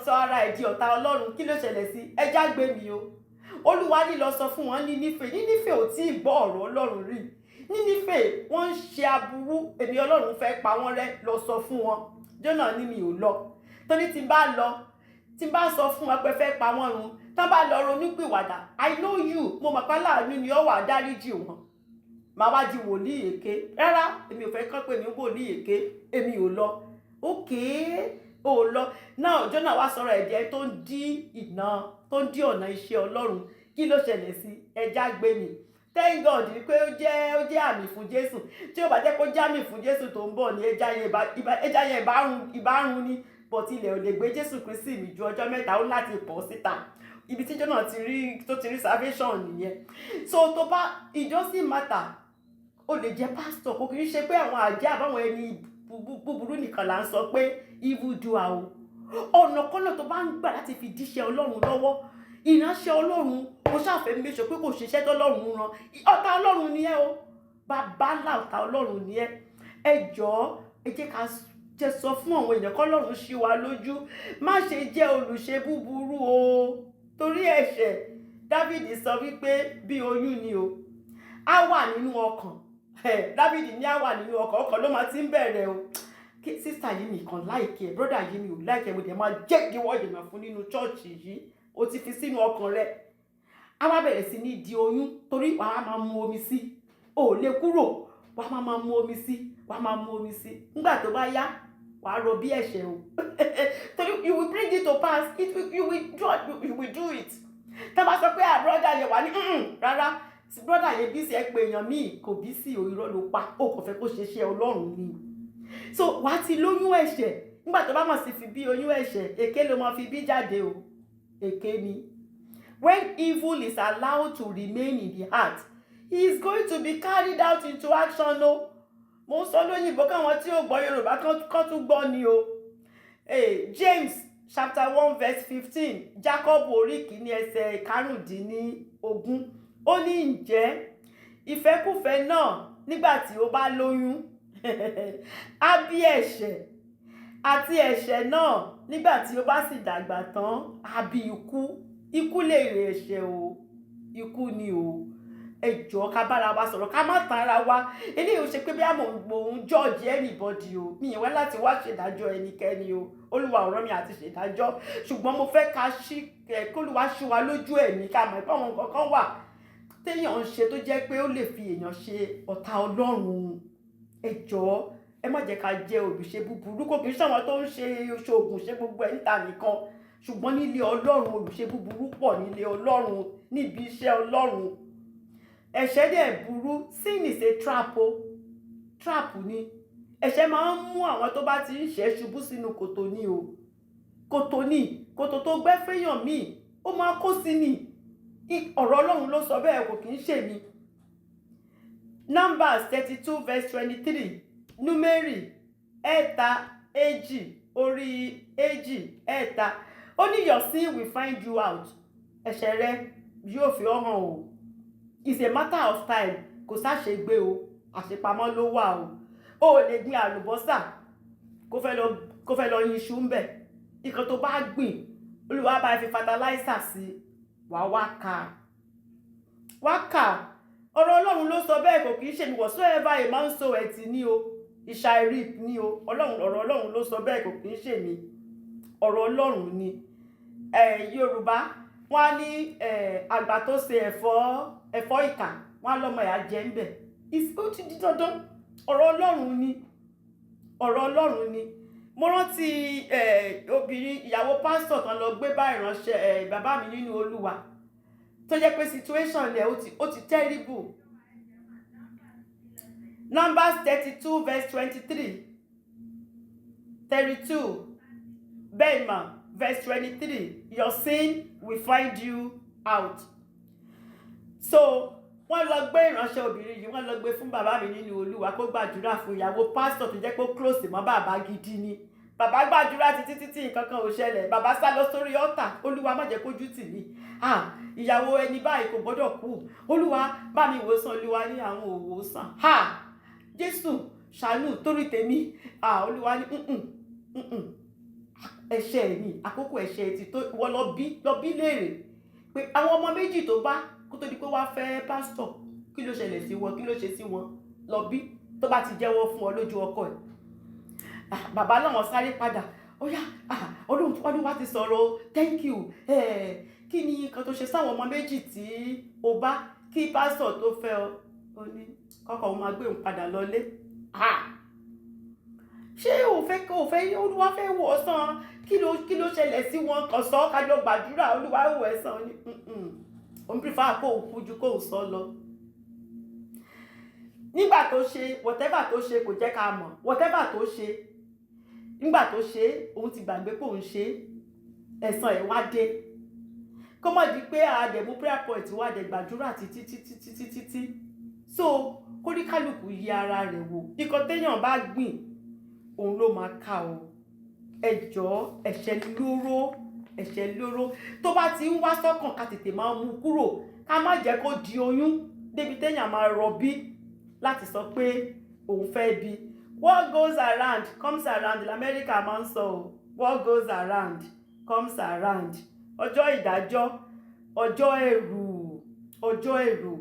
sọ ara ẹ̀ di ọ̀tá Ọlọ́run, kí ló ṣẹlẹ̀ sí? Ẹja gbé mi o. Olúwa ní lọ sọ fún wọn ní Nífè. Ní Nífè, ò tí ì gbọ́ ọ̀rọ̀ Ọlọ́run rí. Ní Nífè, wọ́n ń ṣe aburú, èmi Ọlọ́run fẹ́ pa wọ́n rẹ́, lọ sọ fún wọn. Jónà ní mi ò lọ, torí tí n bá lọ, tí n bá sọ fún wọn pé fẹ́ pa wọ́n run, tán bá lọ ronúpìwàdà, I know you, mo mọ̀ pé láàánú ni ó wà, dáríjì wọn, màá wá di wòlíì èké. Rárá, èmi ò fẹ́ kán pè mí wòlíì èké, èmi ò lọ. Ókè, ò lọ náà. Jónà wá sọ̀rọ̀ ẹ̀jẹ̀ tó ń dí ìnà, tó ń dí ọ̀nà iṣẹ́ Ọlọ́run. Kí ló ṣẹlẹ̀ sí? Ẹja gbé mi. Thank God pé ó jẹ́ àmì fún Jésù. Tí ó bá jẹ́ kó jẹ́ àmì fún Jésù tó ń bọ̀ ní, ẹja yẹn ìbárun ni, but ilẹ̀ ò lè gbé Jésù Kristi mi ju ọjọ́ 3, ó láti pọ̀ síta. Ibi tí Jónà ti rí tó ti rí salvation nìyẹn. So tó bá, it doesn't matter, ó lè jẹ́ pastor, kò kì í ṣe pé àwọn àjẹ́ àbáwọn ẹni búburú nìkan là ń sọ pé evil doer o. Ọ̀nà kọ́nà tó bá ń gbà láti fi díṣẹ́ Ọlọ́run lọ́wọ́, ìránṣẹ́ Ọlọ́run, ó ṣàfẹ́ méṣọ pé kò ṣiṣẹ́ tọ́lọ́run rán, ọ̀tá Ọlọ́run ni ẹ́ o. Bàbá ńlá ọ̀tá Ọlọ́run ni ẹ́. Ẹ jọ̀ọ́, ẹ jẹ́ ká jẹ́ sọ fún àwọn èèyàn kọ́lọ́run ṣí wa lójú. Má ṣe jẹ́ olùṣe búburú o, torí ẹ̀ṣẹ̀, Dávìdì sọ wípé bí oyún ni o, á wà nínú ọkàn. Dávìdì ní á wà nínú ọkàn. Ọkàn ló máa ti ń bẹ̀rẹ̀ o. Kí sister yìí nìkan like ẹ̀, brother yìí mi ò like ẹ̀, mo dẹ̀ máa jẹ́ ìdíwọ́ ìdènà fún nínú church yìí. O ti fi sínú ọkàn rẹ, á wá bẹ̀rẹ̀ sí ní di oyún, torí wàá máa mu omi sí, o ò lè kúrò, wàá máa mu omi sí, wàá máa mu omi sí. Nígbà tó bá yá, wàá rọ bí ẹ̀ṣẹ̀ o, torí you will bring it to pass. It will you will do you will do it. Tá a bá sọ pé à, brother yẹn wà ní rárá, brother yẹn bí sí, ẹ pé èèyàn míì kò bí sí o, irọ́ ló pa, o kò fẹ́ kó ṣe iṣẹ́ Ọlọ́run ni. So wàá ti lóyún ẹ̀ṣẹ̀. Nígbà tó bá mọ̀ sí fi bí oyún ẹ̀ṣẹ̀, èké ló máa fi bí jáde o, èké ni. When evil is allowed to remain in the heart, he is going to be carried out into action o. Mo ń sọ lóyìnbó káwọn tí ò gbọ́ Yorùbá kán tún gbọ́ ni o. Hey, James chapter 1 verse 15, Jacob orí 1 ẹsẹ̀ 15, ó ní, "Ǹjẹ́ ìfẹ́kùfẹ́ náà, nígbà tí ó bá lóyún, á bí ẹ̀ṣẹ̀, Àti ẹ̀ṣẹ̀ náà, nígbà tí ó bá sì dàgbà tán, á bí ikú. Ikú lè rè ẹ̀ṣẹ̀ o, ikú ni o. Ẹ jọ̀ọ́, ká bára wa sọ̀rọ̀, ká má tan ara wa. Eléyìí ò ṣe pé bí mò ń judge anybody o. Mi ì wá láti wá ṣèdájọ́ ẹnikẹ́ni o. Olúwa ò rán mi àti ṣèdájọ́, ṣùgbọ́n mo fẹ́ ká ṣí ẹ, k'Olúwa ṣí wa lójú ẹ̀mí, ká mọ̀ pé àwọn nǹkan kan wà téèyàn ń ṣe tó jẹ́ pé ó lè fi èèyàn ṣe ọ̀tá Ọlọ́run. Ẹ jọ̀ọ́, ẹ má jẹ́ ká jẹ́ olùṣe búburú. Kò kì í ṣàwọn tó ń ṣe ṣoògùn, ṣe gbogbo ẹ̀ níta nìkan, ṣùgbọ́n nílé Ọlọ́run, olùṣe búburú pọ̀ nílé Ọlọ́run, níbi iṣẹ́ Ọlọ́run. Ẹ̀ṣẹ̀ dẹ̀ burú. Sin is a trap o, trap ni. Ẹ̀ṣẹ̀ máa ń mú àwọn tó bá ti ń ṣẹ̀ ṣubú sínú kòtò ni o, kòtò ni. Kòtò tó gbẹ́ fẹ́yàn míì, ó máa kó sí ni. Ọ̀rọ̀ Ọlọ́run ló sọ bẹ́ẹ̀, kò kì í ṣèmi. Numbers 32 verse 23, Númérì 32 orí 23, ó ní, "Your sin will find you out." Ẹ̀ṣẹ̀ rẹ yóò fi ọ́ hàn o. It's a matter of time. Kò sáṣegbé o, àṣepamọ́ ló wà o. O ò lè gbin àlùbọ́sà kó fẹ́ lọ yin iṣu ń bẹ̀. Ìkan tó bá gbìn, Olúwa bá fi fertilizer sí, wàá wá ká, wá kà. Ọ̀rọ̀ Ọlọ́run ló sọ bẹ́ẹ̀, kò kì í ṣe mi. Whatsoever a man soweth ní o, he shall reap ní o. Ọlọ́run, ọ̀rọ̀ Ọlọ́run ló sọ bẹ́ẹ̀, kò kì í ṣe mi. Ọ̀rọ̀ Ọlọ́run ni. Yorùbá wọ́n á ní àgbà tó ṣe ẹ̀fọ́ ìkà, wọ́n á lọ́mọ ẹ̀ á jẹ ń bẹ̀. Ó ti di dandan. Ọ̀rọ̀ Ọlọ́run ni, ọ̀rọ̀ Ọlọ́run ni. Mo rántí obìnrin ìyàwó pásítọ̀ kan lọ gbé bá ìránṣẹ́ bàbá mi nínú Olúwa, tó jẹ́ pé situation rẹ̀ ó ti terrible. Numbers 32 verse 23, 32 bẹ́ẹ̀ mà, verse 23, "Your sin will find you out." So wọ́n lọ gbé ìránṣẹ́ obìnrin yìí, wọ́n lọ gbé fún bàbá mi nínú Olúwa kó gbàdúrà fún ìyàwó pásítọ̀ tó jẹ́ pé ó close mọ́ bàbá gidi ni. Bàbá gbàdúrà títí títí, nǹkan kan ò ṣẹlẹ̀. Bàbá sá lọ sórí ọ̀tà. "Olúwa, má jẹ́ kójú tì mí. Ah, ìyàwó ẹni báyìí kò gbọ́dọ̀ kú. Olúwa, bá mi wò sàn." Olúwa ní àwọn ò wò sàn. Ha, Jésù, ṣàánú torí tèmi. Ah, Olúwa ní, ẹ̀ṣẹ̀ ni, àkókò ẹ̀ṣẹ̀ ti tó. Wọ́n lọ bí léèrè pé àwọn ọmọ méjì tó bá kó tó di pé wá fẹ́ pásítọ̀, kí ló ṣẹlẹ̀ sí wọn? Kí ló ṣe sí wọn? Lọ bí tó bá ti jẹ́wọ́ fún ọ lójú ọkọ ẹ̀. Bàbá náà sáré padà. Ó yá, Ọlọ́run, Olúwa ti sọ̀rọ̀ o, thank you. Kí ni nǹkan tó ṣe sáwọn ọmọ méjì tí o bá kí pásítọ̀ tó fẹ́ ọ? Ó ní kọ́kọ́ òun máa gbé òun padà lọlé. Ṣé o fẹ́ kó o fẹ́ Olúwa fẹ́ wò ọ́ sàn? Kí ló ṣẹlẹ̀ sí wọn? Kàn sọ, kájọ gbàdúrà, Olúwa wò ẹ́ sàn. Ó ní òun prefer kó o kú ju kó o sọ lọ. Nígbà tó ṣe whatever tó ṣe, kò jẹ́ ká mọ̀ whatever tó ṣe. Nígbà tó ṣe, òun ti gbàgbé pé òun ṣe, ẹ̀san ẹ̀ wá dé. Kó mọ̀ di pé àdẹ̀mú prayer point wá dẹ̀ gbàdúrà títí títí títí títí. So kóníkálùkù yí ara rẹ̀ wò. Nǹkan téèyàn bá gbìn, òun ló máa ká o. Ẹ jọ̀ọ́, ẹ̀ṣẹ̀ lóró, ẹ̀ṣẹ̀ lóró. Tó bá ti ń wá sọ́kàn, ká tètè máa mú kúrò, ká má jẹ́ kó di oyún débi téèyàn máa rọbí láti sọ pé òun fẹ́ bí. "What goes around comes around" Lamẹ́ríkà máa ń sọ o. What goes around comes around. Ọjọ́ ìdájọ́, ọjọ́ ẹ̀rù, ọjọ́ ẹ̀rù,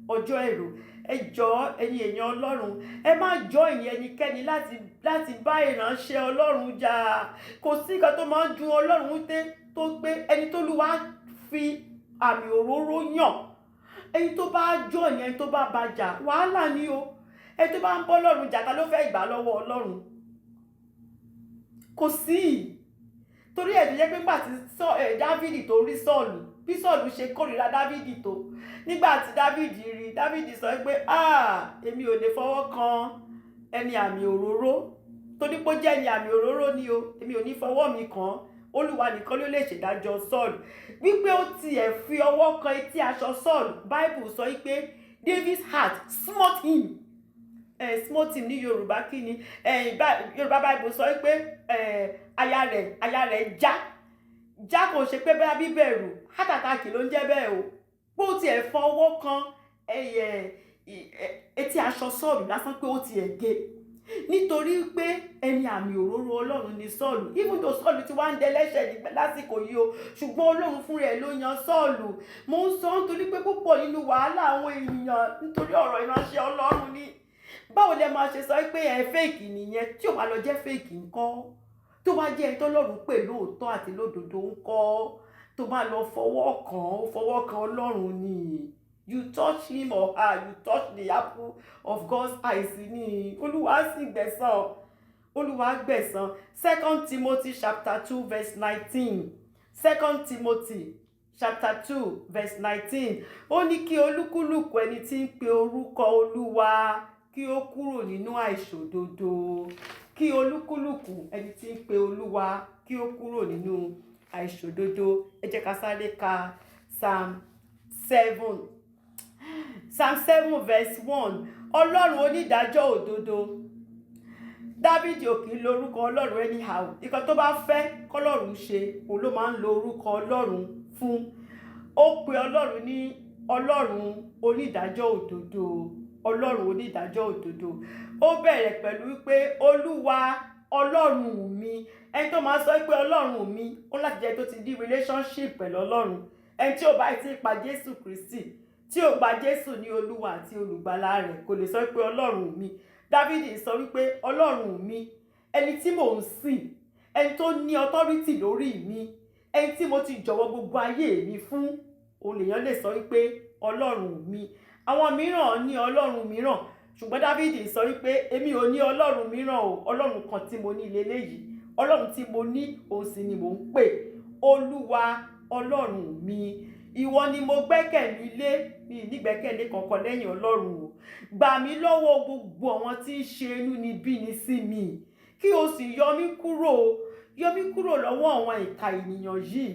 ọjọ́ ẹ̀rù. Ẹ jọ̀ọ́, ẹ̀yin èèyàn Ọlọ́run, ẹ má join ẹnikẹ́ni láti bá ìránṣẹ́ Ọlọ́run jà. Kò sí nǹkan tó máa ń dùn Ọlọ́run tẹ́ tó pé ẹni tó Olúwa fi àmì òróró yàn, ẹni tó bá join, ẹni tó bá bá jà, wàhálà ni o. Ẹni tó bá ń bọ́ Ọlọ́run jà, ta ló fẹ́ gbà lọ́wọ́ Ọlọ́run? Kò sí. Torí ẹ̀ tó jẹ́ pé nígbà tí Dávìdì tó rí Sọ́ọ̀lù, bí Sọ́ọ̀lù ṣe kórìíra Dávìdì tó, nígbà tí Dávìdì rí, Dávìdì sọ pé, "Ah, èmi ò lè fọwọ́ kan ẹni àmì òróró, torí pé ó jẹ́ ẹni àmì òróró ni o. Èmi ò ní fọwọ́ mi kàn án. Olúwa nìkan ló lè ṣèdájọ́ Sọ́ọ̀lù." Wípé ó tiẹ̀ fi ọwọ́ kan etí aṣọ Sọ́ọ̀lù, Bible sọ wípé David's heart smote him. Smote him ní Yorùbá, kí ni Yorùbá Bible sọ wípé àyà rẹ̀ já já. Kò ṣe pé bẹ́ẹ̀ bíbẹ̀rù, heart attack ló ń jẹ́ bẹ́ẹ̀ o. Bó tiẹ̀ fọwọ́ kan etí aṣọ Sọ́ọ̀lù lásán, pé ó tiẹ̀ gé. Nítorí pé ẹni àmì òróró Ọlọ́run ni Sọ́ọ̀lù. Even though Sọ́ọ̀lù ti wá ń dẹlẹ́ṣẹ̀ lásìkò yìí o, ṣùgbọ́n Ọlọ́run fúnra ẹ̀ ló yan Sọ́ọ̀lù. Mo ń sọ nítorí pé púpọ̀ nínú wàhálà àwọn ènìyàn, nítorí ọ̀rọ̀ ìránṣẹ́ Ọlọ́run ni. Báwo lẹ máa ṣe sọ pé ẹ fake nìyẹn? Tí ò bá lọ jẹ́ fake ńkọ́? Tó bá jẹ́ ẹni tọ́lọ́run pè lóòótọ́ àti lódodo ńkọ́? Tó bá lọ fọwọ́ kàn, ó fọwọ́ kan Ọlọ́run ni. You touch him or her, you touch the apple of God's eyes ni. Olúwa sì gbẹ̀san, Olúwa gbẹ̀san. Second Timothy chapter 2 verse 19. Second Timothy chapter 2 verse 19. Ó ní kí olúkúlùkù ẹni tí ń pe orúkọ Olúwa kí ó kúrò nínú àìṣòdodo. Kí olúkúlùkù ẹni tí ń pe Olúwa kí ó kúrò nínú àìṣòdodo. Ẹ jẹ́ ká sáré ka Psalm 7. Psalm 7 verse 1. Ọlọ́run onídàájọ́ òdodo. Dávidi ò kì í lo orúkọ Ọlọ́run anyhow. Nǹkan tó bá fẹ́ kọ́lọ́run ṣe, òun ló máa ń lo orúkọ Ọlọ́run fún. Ó pe Ọlọ́run ní Ọlọ́run onídàájọ́ òdodo. Ọlọ́run onídàájọ́ òdodo. Ó bẹ̀rẹ̀ pẹ̀lú wípé, "Olúwa Ọlọ́run mi." Ẹni tó máa sọ pé Ọlọ́run mi, ó láti jẹ́ tó ti ní relationship pẹ̀lú Ọlọ́run. Ẹni tí ò bá ti pa Jésù Kristi, tí ò gba Jésù ní Olúwa àti Olùgbàlà rẹ̀, kò lè sọ pé Ọlọ́run mi. Dávidi sọ wípé, "Ọlọ́run mi, ẹni tí mò ń sìn, ẹni tó ní authority lórí mi, ẹni tí mo ti jọ̀wọ́ gbogbo ayé mi fún." Òun lèèyàn lè sọ wípé Ọlọ́run mi. Àwọn mìíràn ní ọlọ́run mìíràn, ṣùgbọ́n Dávidi sọ wípé, "Èmi ò ní ọlọ́run mìíràn o. Ọlọ́run kan tí mo ní leléyìí. Ọlọ́run tí mo ní, òun sì ni mò ń pè. Olúwa Ọlọ́run mi, ìwọ ni mo gbẹ́kẹ̀ mi lé. Mi ò ní gbẹ́kẹ̀lé kankan lẹ́yìn Ọlọ́run o. Gbà mí lọ́wọ́ gbogbo àwọn tí ń ṣe inúnibíni sí mi, kí o sì yọ mí kúrò lọ́wọ́ àwọn ìkà ènìyàn yìí,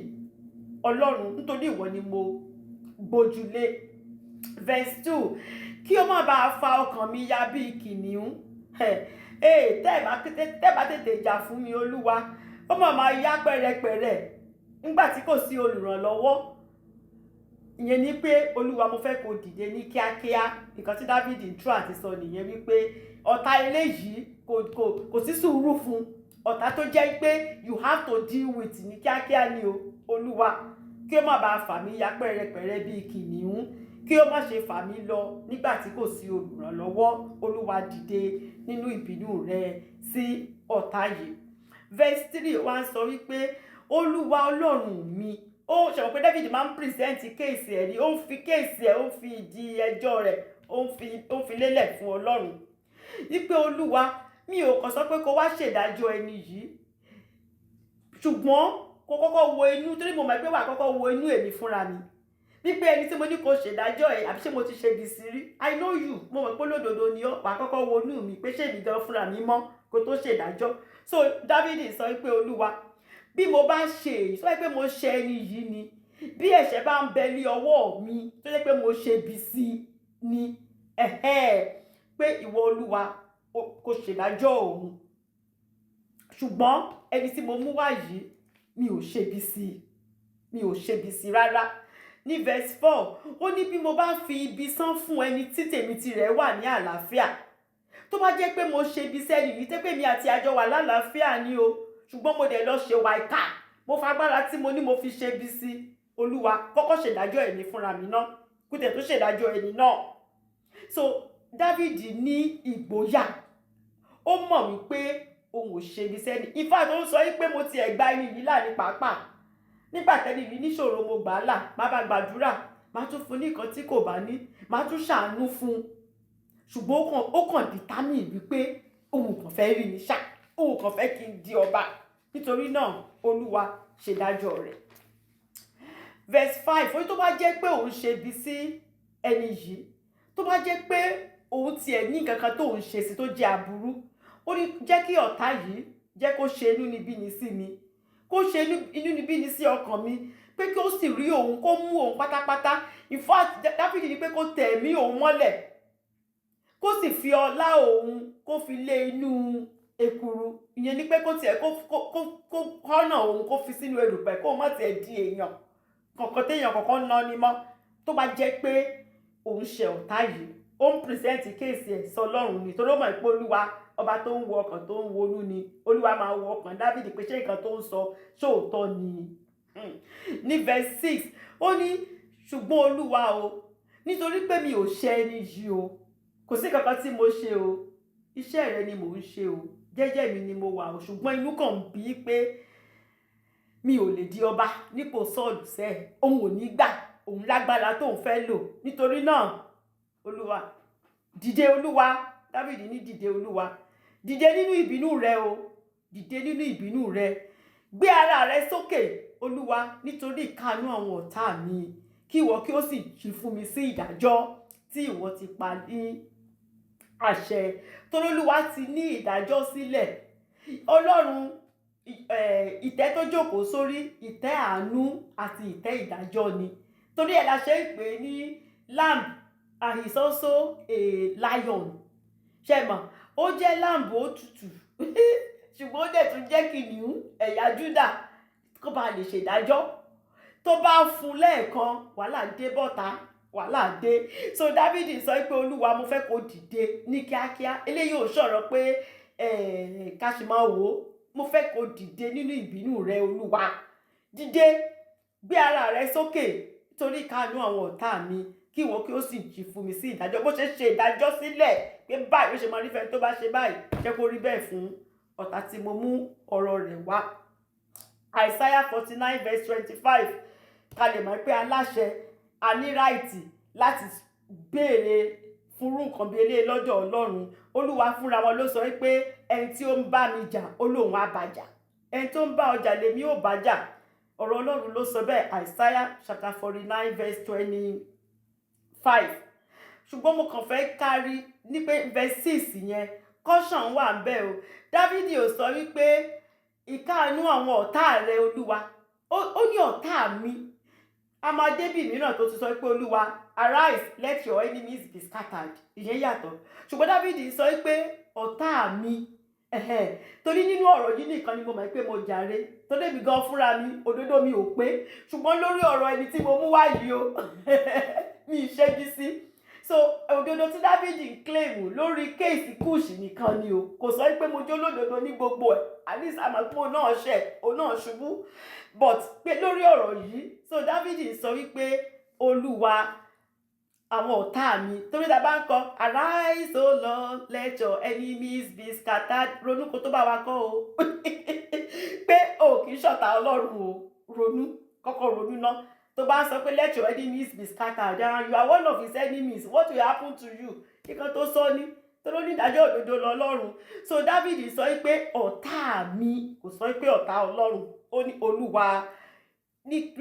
Ọlọ́run, nítorí ìwọ ni mo gbójúlé." Verse 2: kí o má bàa fa ọkàn mi ya bíi kìnìún. Tẹ́ bá tètè jà fún mi, Olúwa, ó má máa yá pẹ̀rẹ̀pẹ̀rẹ̀ nígbà tí kò sí olùrànlọ́wọ́. Ìyẹn ni pé, Olúwa, mo fẹ́ kó dìde ní kíákíá. Nǹkan tí Dávidi ń tú àti sọ nìyẹn, wípé ọ̀tá eléyìí, kò sí sùúrù fún ọ̀tá tó jẹ́ pé you have to deal with ní kíákíá ni o. Olúwa, kí ó má bàa fà mí ya pẹ̀rẹ̀pẹ̀rẹ̀ bíi kìnìún, kí ó má ṣe fà mí lọ nígbà tí kò sí olùrànlọ́wọ́. Olúwa, dìde nínú ìbínú rẹ sí ọ̀tá yìí. Verse 3 wá ń sọ wípé, "Olúwa Ọlọ́run mi." Ó ṣe mọ̀ pé David máa ń present case ẹ̀ ní. Ó ń fi case ẹ̀, ó ń fi ìdí ẹjọ́ rẹ̀, ó ń fi lélẹ̀ fún Ọlọ́run wípé, "Olúwa, mi ò kàn sọ pé kó wá ṣèdájọ́ ẹni yìí, ṣùgbọ́n kó kọ́kọ́ wo inú, torí mo mọ̀ pé wà kọ́kọ́ wo inú èmi fúnra mi, wípé ẹni tí mo ní kó ṣèdájọ́ ẹ̀, àbí ṣé mo ti ṣe ibi sí rí? I know you. Mo mọ̀ pé lódodo ni ọ́. Wà kọ́kọ́ wo inú mi pé ṣé èmi gan fúnra mi mọ́ kó tó ṣèdájọ́." So David sọ wípé, "Olúwa, bí mo bá ṣe èyí, sọ pé mo ṣe ẹni yìí ni, bí ẹ̀ṣẹ̀ bá ń bẹ ní ọwọ́ mi tó jẹ́ pé mo ṣe ibi sí ni, pé ìwọ Olúwa kò ṣèdájọ́ òun. Ṣùgbọ́n ẹni tí mo mú wá yìí, mi ò ṣe ibi sí, mi ò ṣe ibi sí rárá." Ní verse 4, ó ní, "Bí mo bá fi ibi san fún ẹni tí tèmi tirẹ̀ wà ní àlàáfíà," tó bá jẹ́ pé mo ṣe ibi sẹ́ni yìí, tẹ́ pé mi àti àjọ wà lálàáfíà ni o, ṣùgbọ́n mo dẹ̀ lọ ṣe wà ìkà, mo fagbára tí mo ní mo fi ṣe ibi sí, Olúwa, kọ́kọ́ ṣèdájọ́ ẹ̀mí fúnra mi náà kó tẹ̀ tó ṣèdájọ́ ẹni náà. So David ní ìgboyà. Ó mọ̀ wípé òun ò ṣe ibi sẹ́ni. In fact, ó ń sọ wípé, "Mo tiẹ̀ gba ẹni yìí là ní pàápàá. Nígbà tẹ́ni yìí níṣòro, mo gbà á là, má bá gbàdúrà, má tún fún ní nǹkan tí kò bá ní, má tún ṣàánú fún un." Ṣùgbọ́n ó kàn determine wípé òun kàn fẹ́ rí mi ṣá, òun kàn fẹ́ kí n di ọba. Nítorí náà, Olúwa, ṣèdájọ́ rẹ̀. Verse 5, ó ní tó bá jẹ́ pé òun ṣe ibi sí ẹni yìí, tó bá jẹ́ pé òun tiẹ̀ ní nǹkan kan tó ń ṣe sí tó jẹ́ aburú, ó ní jẹ́ kí ọ̀tá yìí, jẹ́ kó ṣe inúnibíni sí mi, kó ṣe inúnibíni sí ọkàn mi, pé kí ó sì rí òun, kó mú òun pátápátá. In fact, Dáfídì ní pé kó tẹ̀ ẹ̀mí òun mọ́lẹ̀, kó sì fi ọlá òun kó fi lé inú ekuru. Ìyẹn ni pé kó tiẹ̀ kó kọ́nà òun, kó fi sínú erùpẹ̀, kó má tiẹ̀ di èèyàn kankan téèyàn kankan ná ni mọ́, tó bá jẹ́ pé òun ṣe ọ̀tá yìí. Ó ń present case ẹ̀ sọ Ọlọ́run ni, torí ó mọ̀ pé Olúwa, Ọba tó ń wo ọkàn, tó ń wonú ni. Olúwa máa wo ọkàn Dávidi pé ṣé nǹkan tó ń sọ ṣóòótọ́ ni. Ní verse 6, ó ní, "Ṣùgbọ́n Olúwa o, nítorí pé mi ò ṣe ẹni yìí o, kò sí kankan tí mo ṣe o, iṣẹ́ rẹ ni mò ń ṣe o, jẹ́jẹ́ mi ni mo wà o, ṣùgbọ́n inú kàn ń bí pé mi ò lè di ọba nípò Sọ́ọ̀lù sẹ́ẹ̀, òun ò ní gbà, òun lágbára tóun fẹ́ lò. Nítorí náà, Olúwa, dìde." Olúwa, Dávidi ní, "Dìde, Olúwa, dìde nínú ìbínú rẹ o, dìde nínú ìbínú rẹ. Gbé ara rẹ sókè, Olúwa, nítorí ìkáàánú àwọn ọ̀tá mi, kí ìwọ kí ó sì jí fún mi sí ìdájọ́ tí ìwọ ti pa ní àṣẹ." Torí Olúwa ti ní ìdájọ́ sílẹ̀. Ọlọ́run, ìtẹ́ tó jókòó sórí, ìtẹ́ àánú àti ìtẹ́ ìdájọ́ ni. Torí ẹ̀ la ṣe ń pè é ní lamb, and he is also a lion. Ṣe mọ̀, ó jẹ́ lamb, ó tutù, ṣùgbọ́n ó dẹ̀ tún jẹ́ kìnìún ẹ̀yà Júdà, kó bá lè ṣèdájọ́. Tó bá fún lẹ́ẹ̀kan, wàhálà dé bọ́ta, wàhálà dé. So Dávidi sọ pé, "Olúwa, mo fẹ́ kó dìde ní kíákíá." Eléyìí ò sọ̀rọ̀ pé ká ṣe máa wò ó. "Mo fẹ́ kó dìde nínú ìbínú rẹ, Olúwa, dìde, gbé ara rẹ sókè nítorí ìkáàánú àwọn ọ̀tá mi, kí ìwọ kí ó sì jí fún mi sí ìdájọ́." Bó ṣe ṣe ìdájọ́ sílẹ̀ pé báyìí ó ṣe máa rí fẹ́ tó bá ṣe báyìí, jẹ́ kó rí bẹ́ẹ̀ fún ọ̀tá tí mo mú ọ̀rọ̀ rẹ̀ wá. Isaiah 49 verse 25, ká lè mọ̀ pé aláṣẹ, a ní right láti béèrè fúnrú nǹkan bíi eléyìí lọ́dọ̀ Ọlọ́run. Olúwa fúnra wọn ló sọ pé ẹni tí ó ń bá mi jà, ó lóun á bá jà, ẹni tó ń bá ọjà lèmi ò bá jà. Ọ̀rọ̀ Ọlọ́run ló sọ bẹ́ẹ̀, Isaiah chapter 49 verse 25. Ṣùgbọ́n mo kàn fẹ́ kárí ní pé verse 6 yẹn, caution wà ń bẹ̀ o. Dávidi ò sọ wípé ìkáàánú àwọn ọ̀tá rẹ, Olúwa. Ó ní ọ̀tá mi. A máa débì mìíràn tó ti sọ pé, "Olúwa, arise, let your enemies be scattered." Ìyẹn yàtọ̀. Ṣùgbọ́n Dávidi sọ pé ọ̀tá mi, torí nínú ọ̀rọ̀ yìí nìkan ni mo mọ̀ pé mo jàre, torí èmi gan fúnra mi, òdodo mi ò pé, ṣùgbọ́n lórí ọ̀rọ̀ ẹni tí mo mú wá yìí o, mi ì ṣẹ́gi sí. So òdodo tí Dávidi ń claim lórí case Kúùsì nìkan ni o. Kò sọ pé mo jó lódodo ní gbogbo ẹ̀. At least àmọ́ náà ṣẹ̀, òun náà ṣubú, but pé lórí ọ̀rọ̀ yìí. So Dávidi sọ wípé, "Olúwa, àwọn ọ̀tá mi." Torí ta bá ń kọ "Arise, O Lord, let your enemies be scattered", ronú kó tó bá wa kọ́ o, pé o kì í ṣọ̀tá Ọlọ́run o. Ronú, kọ́kọ́ ronú ná. Tó bá sọ pé "Let your enemies be scattered" and you are one of his enemies, what will happen to you? Kíkan tó sọ ní tó ló ní ìdájọ́ òdodo lọ́lọ́run. So David sọ pé ọ̀tá mi, kò sọ pé ọ̀tá Ọlọ́run. Ó ní, "Olúwa, ní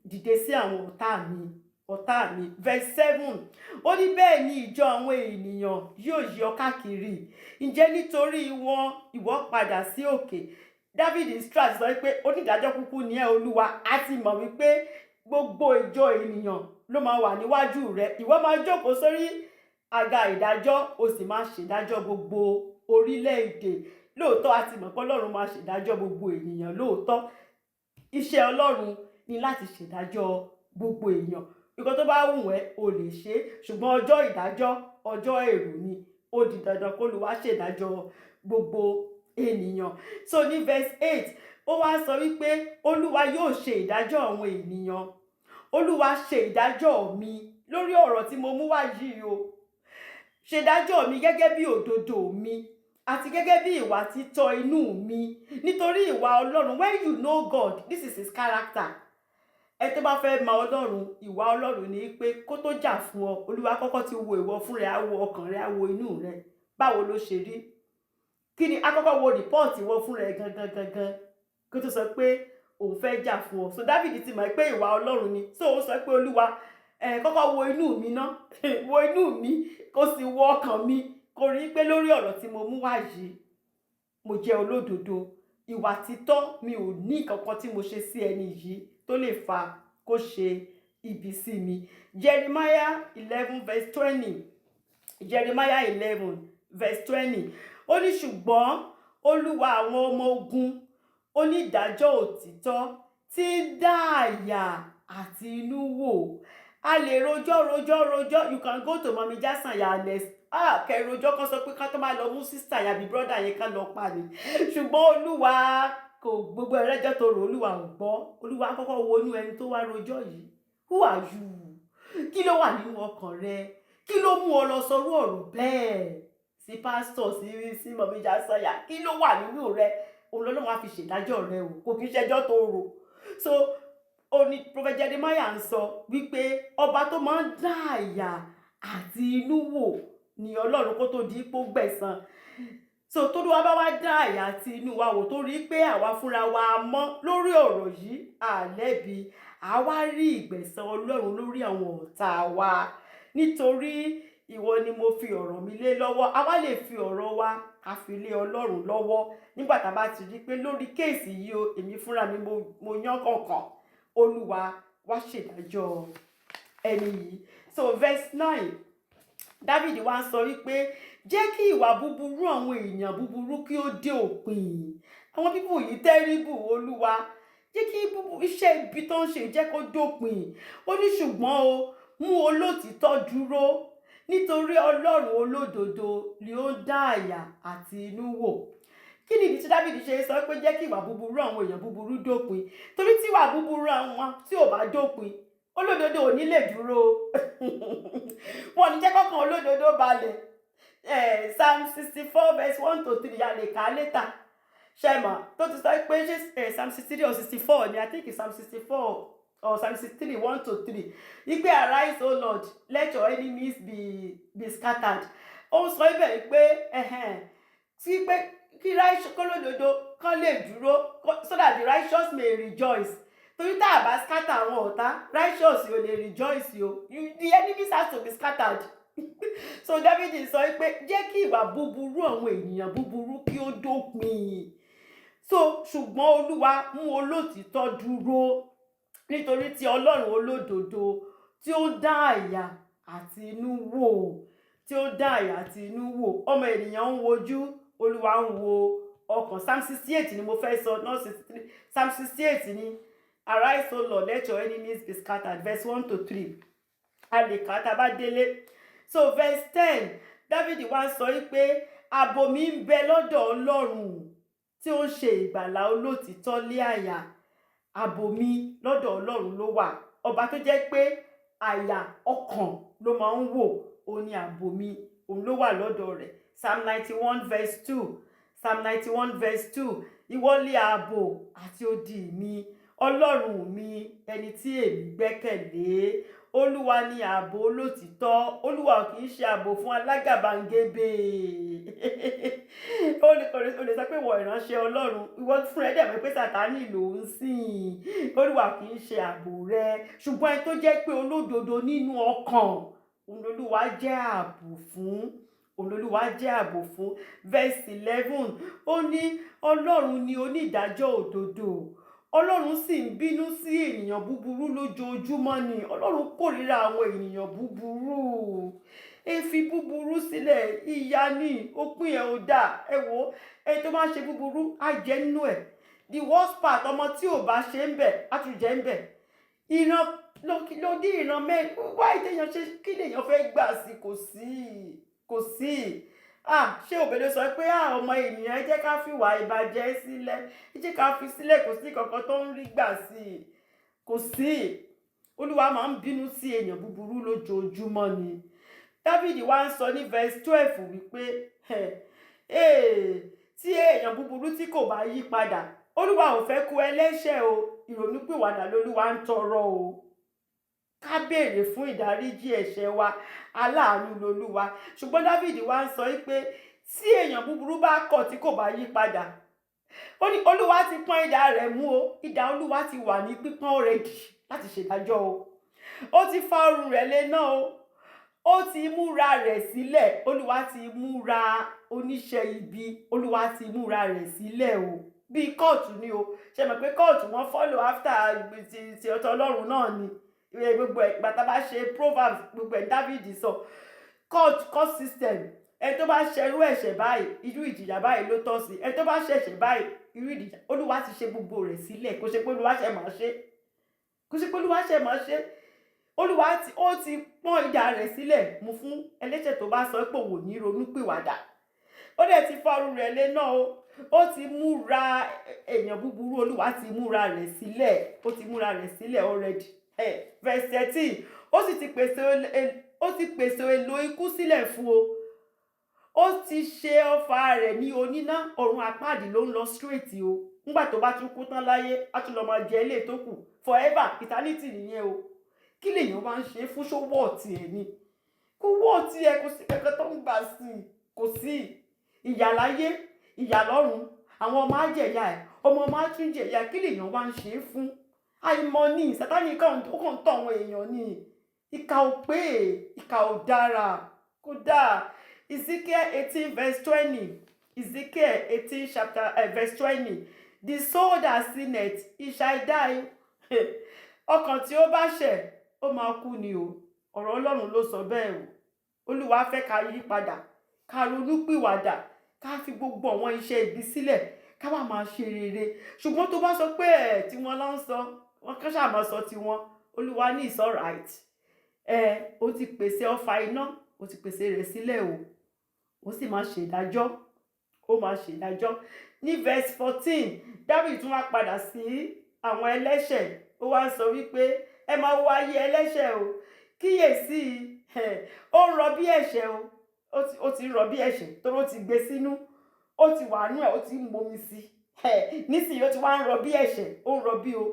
dìde sí àwọn ọ̀tá mi, ọ̀tá mi." Verse 7, ó ní, "Bẹ́ẹ̀ ni ìjọ àwọn ènìyàn yóò yí ọ káàkiri. Ǹjẹ́ nítorí wọn ìwọ padà sí òkè?" David strat sọ pé onídàájọ́ kúkú ni ẹ́, Olúwa. Á ti mọ̀ wípé gbogbo ìjọ ènìyàn ló máa wà níwájú rẹ. Ìwọ máa jókòó sórí àga ìdájọ́, o sì máa ṣèdájọ́ gbogbo orílẹ̀-èdè. Lóòótọ́, a ti mọ̀ pé Ọlọ́run máa ṣèdájọ́ gbogbo ènìyàn. Lóòótọ́, iṣẹ́ Ọlọ́run ni láti ṣèdájọ́ gbogbo èèyàn. Nǹkan tó bá wù ẹ́, o lè ṣe é, ṣùgbọ́n ọjọ́ ìdájọ́, ọjọ́ èrò ni. Ó di dandan kó Olúwa ṣèdájọ́ gbogbo ènìyàn. So ní verse 8, ó wá sọ wípé Olúwa yóò ṣe ìdájọ́ àwọn ènìyàn. "Olúwa, ṣe ìdájọ́ mi lórí ọ̀rọ̀ tí mo mú wá yìí o. Ṣèdájọ́ mi gẹ́gẹ́ bí òdodo mi àti gẹ́gẹ́ bí ìwà títọ́ inú mi." Nítorí ìwà Ọlọ́run, when you know God, this is his character. Ẹ tó bá fẹ́ mọ Ọlọ́run, ìwà Ọlọ́run ni pé kó tó jà fún ọ, Olúwa kọ́kọ́ ti wo ìwọ fún rẹ, á wo ọkàn rẹ, á wo inú rẹ, báwo ló ṣe rí, kí ni akọ́kọ́ wo report ìwọ fún rẹ gangan gangan kó tó sọ pé òun fẹ́ jà fún ọ. So David ti mọ̀ pé ìwà Ọlọ́run ni. So ó sọ pé, "Olúwa, ẹ kọ́kọ́ wo inú mi ná, wo inú mi, kó sì wo ọkàn mi, kó rí pé lórí ọ̀rọ̀ tí mo mú wá yìí, mo jẹ́ olódodo, ìwà títọ́ mi, ò ní kankan tí mo ṣe sí ẹni yìí tó lè fa kó ṣe ibi sí mi." Jeremiah 11 verse 20, Jeremiah 11 verse 20, ó ní, "Ṣùgbọ́n Olúwa àwọn ọmọ ogun, onídàájọ́ òtítọ́, tí ń dá àyà àti inú wò." A lè rojọ́, rojọ́, rojọ́. You can go to Mummy Jasanya, Alex. Ah, kẹ rojọ́, kan sọ pé ká tó máa lọ mú sister yàbí brother yẹn, ká lọ pa ni. Ṣùgbọ́n Olúwa kò gbogbo ẹrẹ́jọ́ tó rò, Olúwa ò gbọ́. Olúwa kọ́kọ́ wo inú ẹni tó wá rojọ́ yìí. Who are you? Kí ló wà nínú ọkàn rẹ? Kí ló mú ọ lọ sọrú ọ̀rọ̀ bẹ́ẹ̀ sí pásítọ̀, sí Mummy Jasanya? Kí ló wà nínú rẹ? Òun lọ́lọ́run á fi ṣèdájọ́ rẹ o, kò kí ń ṣẹjọ́ tó rò. So ó ní Prophet Jeremiah ń sọ wípé ọba tó máa ń dá àyà àti inú wò ní Ọlọ́run kó tó di ipò gbẹ̀san. So tólúwa bá wá dá àyà àti inú wa wò, tó rí pé àwa fúnra wa mọ́ lórí ọ̀rọ̀ yìí, àlẹ́bi, àwa rí ìgbẹ̀san Ọlọ́run lórí àwọn ọ̀tá wa. Nítorí ìwọ ni mo fi ọ̀rọ̀ mi lé lọ́wọ́. Àwa lè fi ọ̀rọ̀ wa ká fi lé Ọlọ́run lọ́wọ́ nígbà tá a bá ti rí pé lórí case yìí o, èmi fúnra mi mo yán kọ̀ọ̀kan, Olúwa wá ṣèdájọ́ ẹni yìí. So verse 9, David wá ń sọ wípé jẹ́ kí ìwà búburú àwọn èèyàn búburú kí ó dé òpin. Àwọn people yìí terrible. Olúwa, jẹ́ kí iṣẹ́ ibi tó ń ṣe, jẹ́ kó dópin. Ó ní ṣùgbọ́n o mú olótìítọ́ dúró, nítorí Ọlọ́run olódodo ni ó ń dá àyà àti inú wò. Kí ni ìdí tí David ṣe sọ pé jẹ́ kí ìwà búburú àwọn èèyàn búburú dópin? Torí tí ìwà búburú àwọn tí ò bá dópin, olódodo ò ní lè dúró. Wọn ò ní jẹ́ kọ́kàn olódodo balẹ̀. Psalm 64 verse 1 to 3, a lè kà á later. Ṣe mọ̀ tó ti sọ pé ṣé Psalm 63 or 64 ni? I think it's Psalm 64 or Psalm 63 1 to 3, wípé, "Arise, O Lord, let your enemies be scattered." Ó ń sọ ibẹ̀ pé tí pé kí kólódodo kán lè dúró, so that the righteous may rejoice. Torí tá a bá scatter àwọn ọ̀tá, righteous ò lè rejoice o. The enemies has to be scattered. So David sọ pé jẹ́ kí ìwà búburú àwọn ènìyàn búburú kí ó dópin. So ṣùgbọ́n Olúwa mú olótìítọ́ dúró, nítorí tí Ọlọ́run olódodo tí ó dá àyà àti inú wò, tí ó dá àyà àti inú wò. Ọmọ ènìyàn ń wojú, Olúwa ń wo ọkàn. Psalm 68 ni mo fẹ́ sọ, not 63. Psalm 68 ni "Arise, O Lord, let your enemies be scattered", verse 1 to 3. A lè kà á tá a bá délé. So verse 10, David wá sọ wípé ààbò mi ń bẹ lọ́dọ̀ Ọlọ́run tí ó ń ṣe ìgbàlà olótìítọ́ lé àyà. Ààbò mi lọ́dọ̀ Ọlọ́run ló wà. Ọba tó jẹ́ pé àyà ọkàn ló máa ń wò, òun ni ààbò mi, òun ló wà lọ́dọ̀ rẹ̀. Psalm 91 verse 2, Psalm 91 verse 2: Ìwọ lé ààbò àti odi mi, Ọlọ́run mi, ẹni tí èmi gbẹ́kẹ̀lé. Olúwa ni ààbò olótìítọ́. Olúwa kì í ṣe ààbò fún alágàbàǹgebè. O lè sọ pé ìwọ ìránṣẹ́ Ọlọ́run, ìwọ fún ẹ dẹ̀ mọ̀ pé Sàtánì ló ń sìn. Olúwa kì í ṣe ààbò rẹ, ṣùgbọ́n ẹni tó jẹ́ pé olódodo nínú ọkàn, òun lolúwa jẹ́ ààbò fún, òun lolúwa jẹ́ ààbò fún. Verse 11, ó ní Ọlọ́run ni onídàájọ́ òdodo, Ọlọ́run sì ń bínú sí ènìyàn búburú lójoojúmọ́ ni. Ọlọ́run kórìíra àwọn ènìyàn búburú. Ẹ fi búburú sílẹ̀, ìyà ni òpin ẹ̀ ò dáa. Ẹ wo ẹni tó máa ń ṣe búburú, á jẹ nínú ẹ̀. The worst part, ọmọ tí ò bá ṣe ń bẹ̀, á tún jẹ ń bẹ̀. Ìran ló dé, ìran mẹ́rin wáyé téèyàn ṣe, kí lèèyàn fẹ́ gbà sí? Kò sí, kò sí. Ah, ṣé òbẹ̀lẹ̀ sọ pé, ah, ọmọ ènìyàn, ẹ jẹ́ ká fìwà ìbàjẹ́ sílẹ̀, ẹ jẹ́ ká fi sílẹ̀. Kò sí kankan tó ń rí gbà sí i, kò sí. Olúwa máa ń bínú sí èèyàn búburú lójoojúmọ́ ni. David wá ń sọ ní verse 12 wípé tí èèyàn búburú tí kò bá yí padà, Olúwa ò fẹ́ kú ẹlẹ́ṣẹ̀ o. Ìrònúpìwàdà lolúwa ń tọrọ o, ká béèrè fún ìdáríjì ẹ̀ṣẹ̀ wa. Aláàánú lolúwa. Ṣùgbọ́n David wá ń sọ wípé tí èèyàn búburú bá kọ̀, tí kò bá yí padà, ó ní Olúwa ti pọ́n idà rẹ̀ mú o. Idà Olúwa ti wà ní pípọ́n already láti ṣèdájọ́ o. Ó ti fa ọrùn rẹ̀ lé náà o, ó ti múra rẹ̀ sílẹ̀. Olúwa ti múra oníṣẹ́ ibi, Olúwa ti múra rẹ̀ sílẹ̀ o. Bíi kóòtù ni o. Ṣe mọ̀ pé kóòtù, wọ́n follow after ti ọ̀tọ̀ Ọlọ́run náà ni ìwé gbogbo ẹ̀. Ìgbà tá a bá ṣe Proverbs, gbogbo ẹ̀ David sọ court system. Ẹni tó bá ṣerú ẹ̀ṣẹ̀ báyìí, irú ìjìyà báyìí ló tọ́ sí. Ẹni tó bá ṣẹ̀ṣẹ̀ báyìí, irú ìjìyà. Olúwa ti ṣe gbogbo rẹ̀ sílẹ̀. Kò ṣe pé Olúwa ṣẹ̀ máa ṣe, kò ṣe pé Olúwa ṣẹ̀ máa ṣe. Olúwa ti ó ti pọ́n idà rẹ̀ sílẹ̀ mú fún ẹlẹ́ṣẹ̀ tó bá sọ pé òun ò ní ronúpìwàdà. Ó dẹ̀ ti fọ́rùn rẹ̀ lé náà o. Ó ti múra èèyàn búburú. Olúwa ti múra rẹ̀ sílẹ̀, ó ti múra rẹ̀ sílẹ̀ already. Verse 13, ó ti pèsè èlò ikú sílẹ̀ fún o. Ó ti ṣe ọfà rẹ̀ ní oníná. Ọ̀run àpáàdì ló ń lọ straight o. Nígbà tó bá tún kú tán láyé, á tún lọ máa jẹ ilé tó kù forever, eternity nìyẹn o. Kí lèèyàn bá ń ṣe fún? Ṣó worth ẹ̀ ni? Kò worth ẹ̀. Kò sí kankan tó ń gbà sí i, kò sí ìyà láyé, ìyà lọ́run. Àwọn ọmọ á jẹ̀yà ẹ̀, ọmọ ọmọ á tún jẹ̀yà. Kí lèèyàn wá ń ṣe é fún? Àìmọ̀ ni. Sátánì kàn, ó kàn ń tọ̀ àwọn èèyàn ni. Ìkà ò pé, ìkà ò dára, kò dáa. Ezekiel 18 verse 20, Ezekiel 18 chapter verse 20: "The soul that sinneth, he shall die." Ọkàn tí ó bá ṣẹ̀, ó máa kú ni o. Ọ̀rọ̀ Ọlọ́run ló sọ bẹ́ẹ̀ o. Olúwa fẹ́ ká yí padà, ká ronú pìwàdà, ká fi gbogbo àwọn iṣẹ́ ibi sílẹ̀, ká wá máa ṣe rere. Ṣùgbọ́n tó bá sọ pé ẹ̀ tí wọ́n lọ ń sọ, wọ́n kàn ṣáà máa sọ tiwọn, Olúwa ní it's all right. Ẹ ó ti pèsè ọfà iná, ó ti pèsè rẹ̀ sílẹ̀ o. Ó sì máa ṣèdájọ́, ó máa ṣèdájọ́. Ní verse 14, Dáfídì tún wá padà sí àwọn ẹlẹ́ṣẹ̀. Ó wá ń sọ wípé ẹ máa wo ayé ẹlẹ́ṣẹ̀ o. Kíyèsí, ó ń rọbí ẹ̀ṣẹ̀ o. Ó ti ń rọbí ẹ̀ṣẹ̀ tó ló ti gbé sínú, ó ti wà nú ẹ̀, ó ti ń momi sí. Nísìnyí, ó ti wá ń rọbí ẹ̀ṣẹ̀, ó ń rọbí o.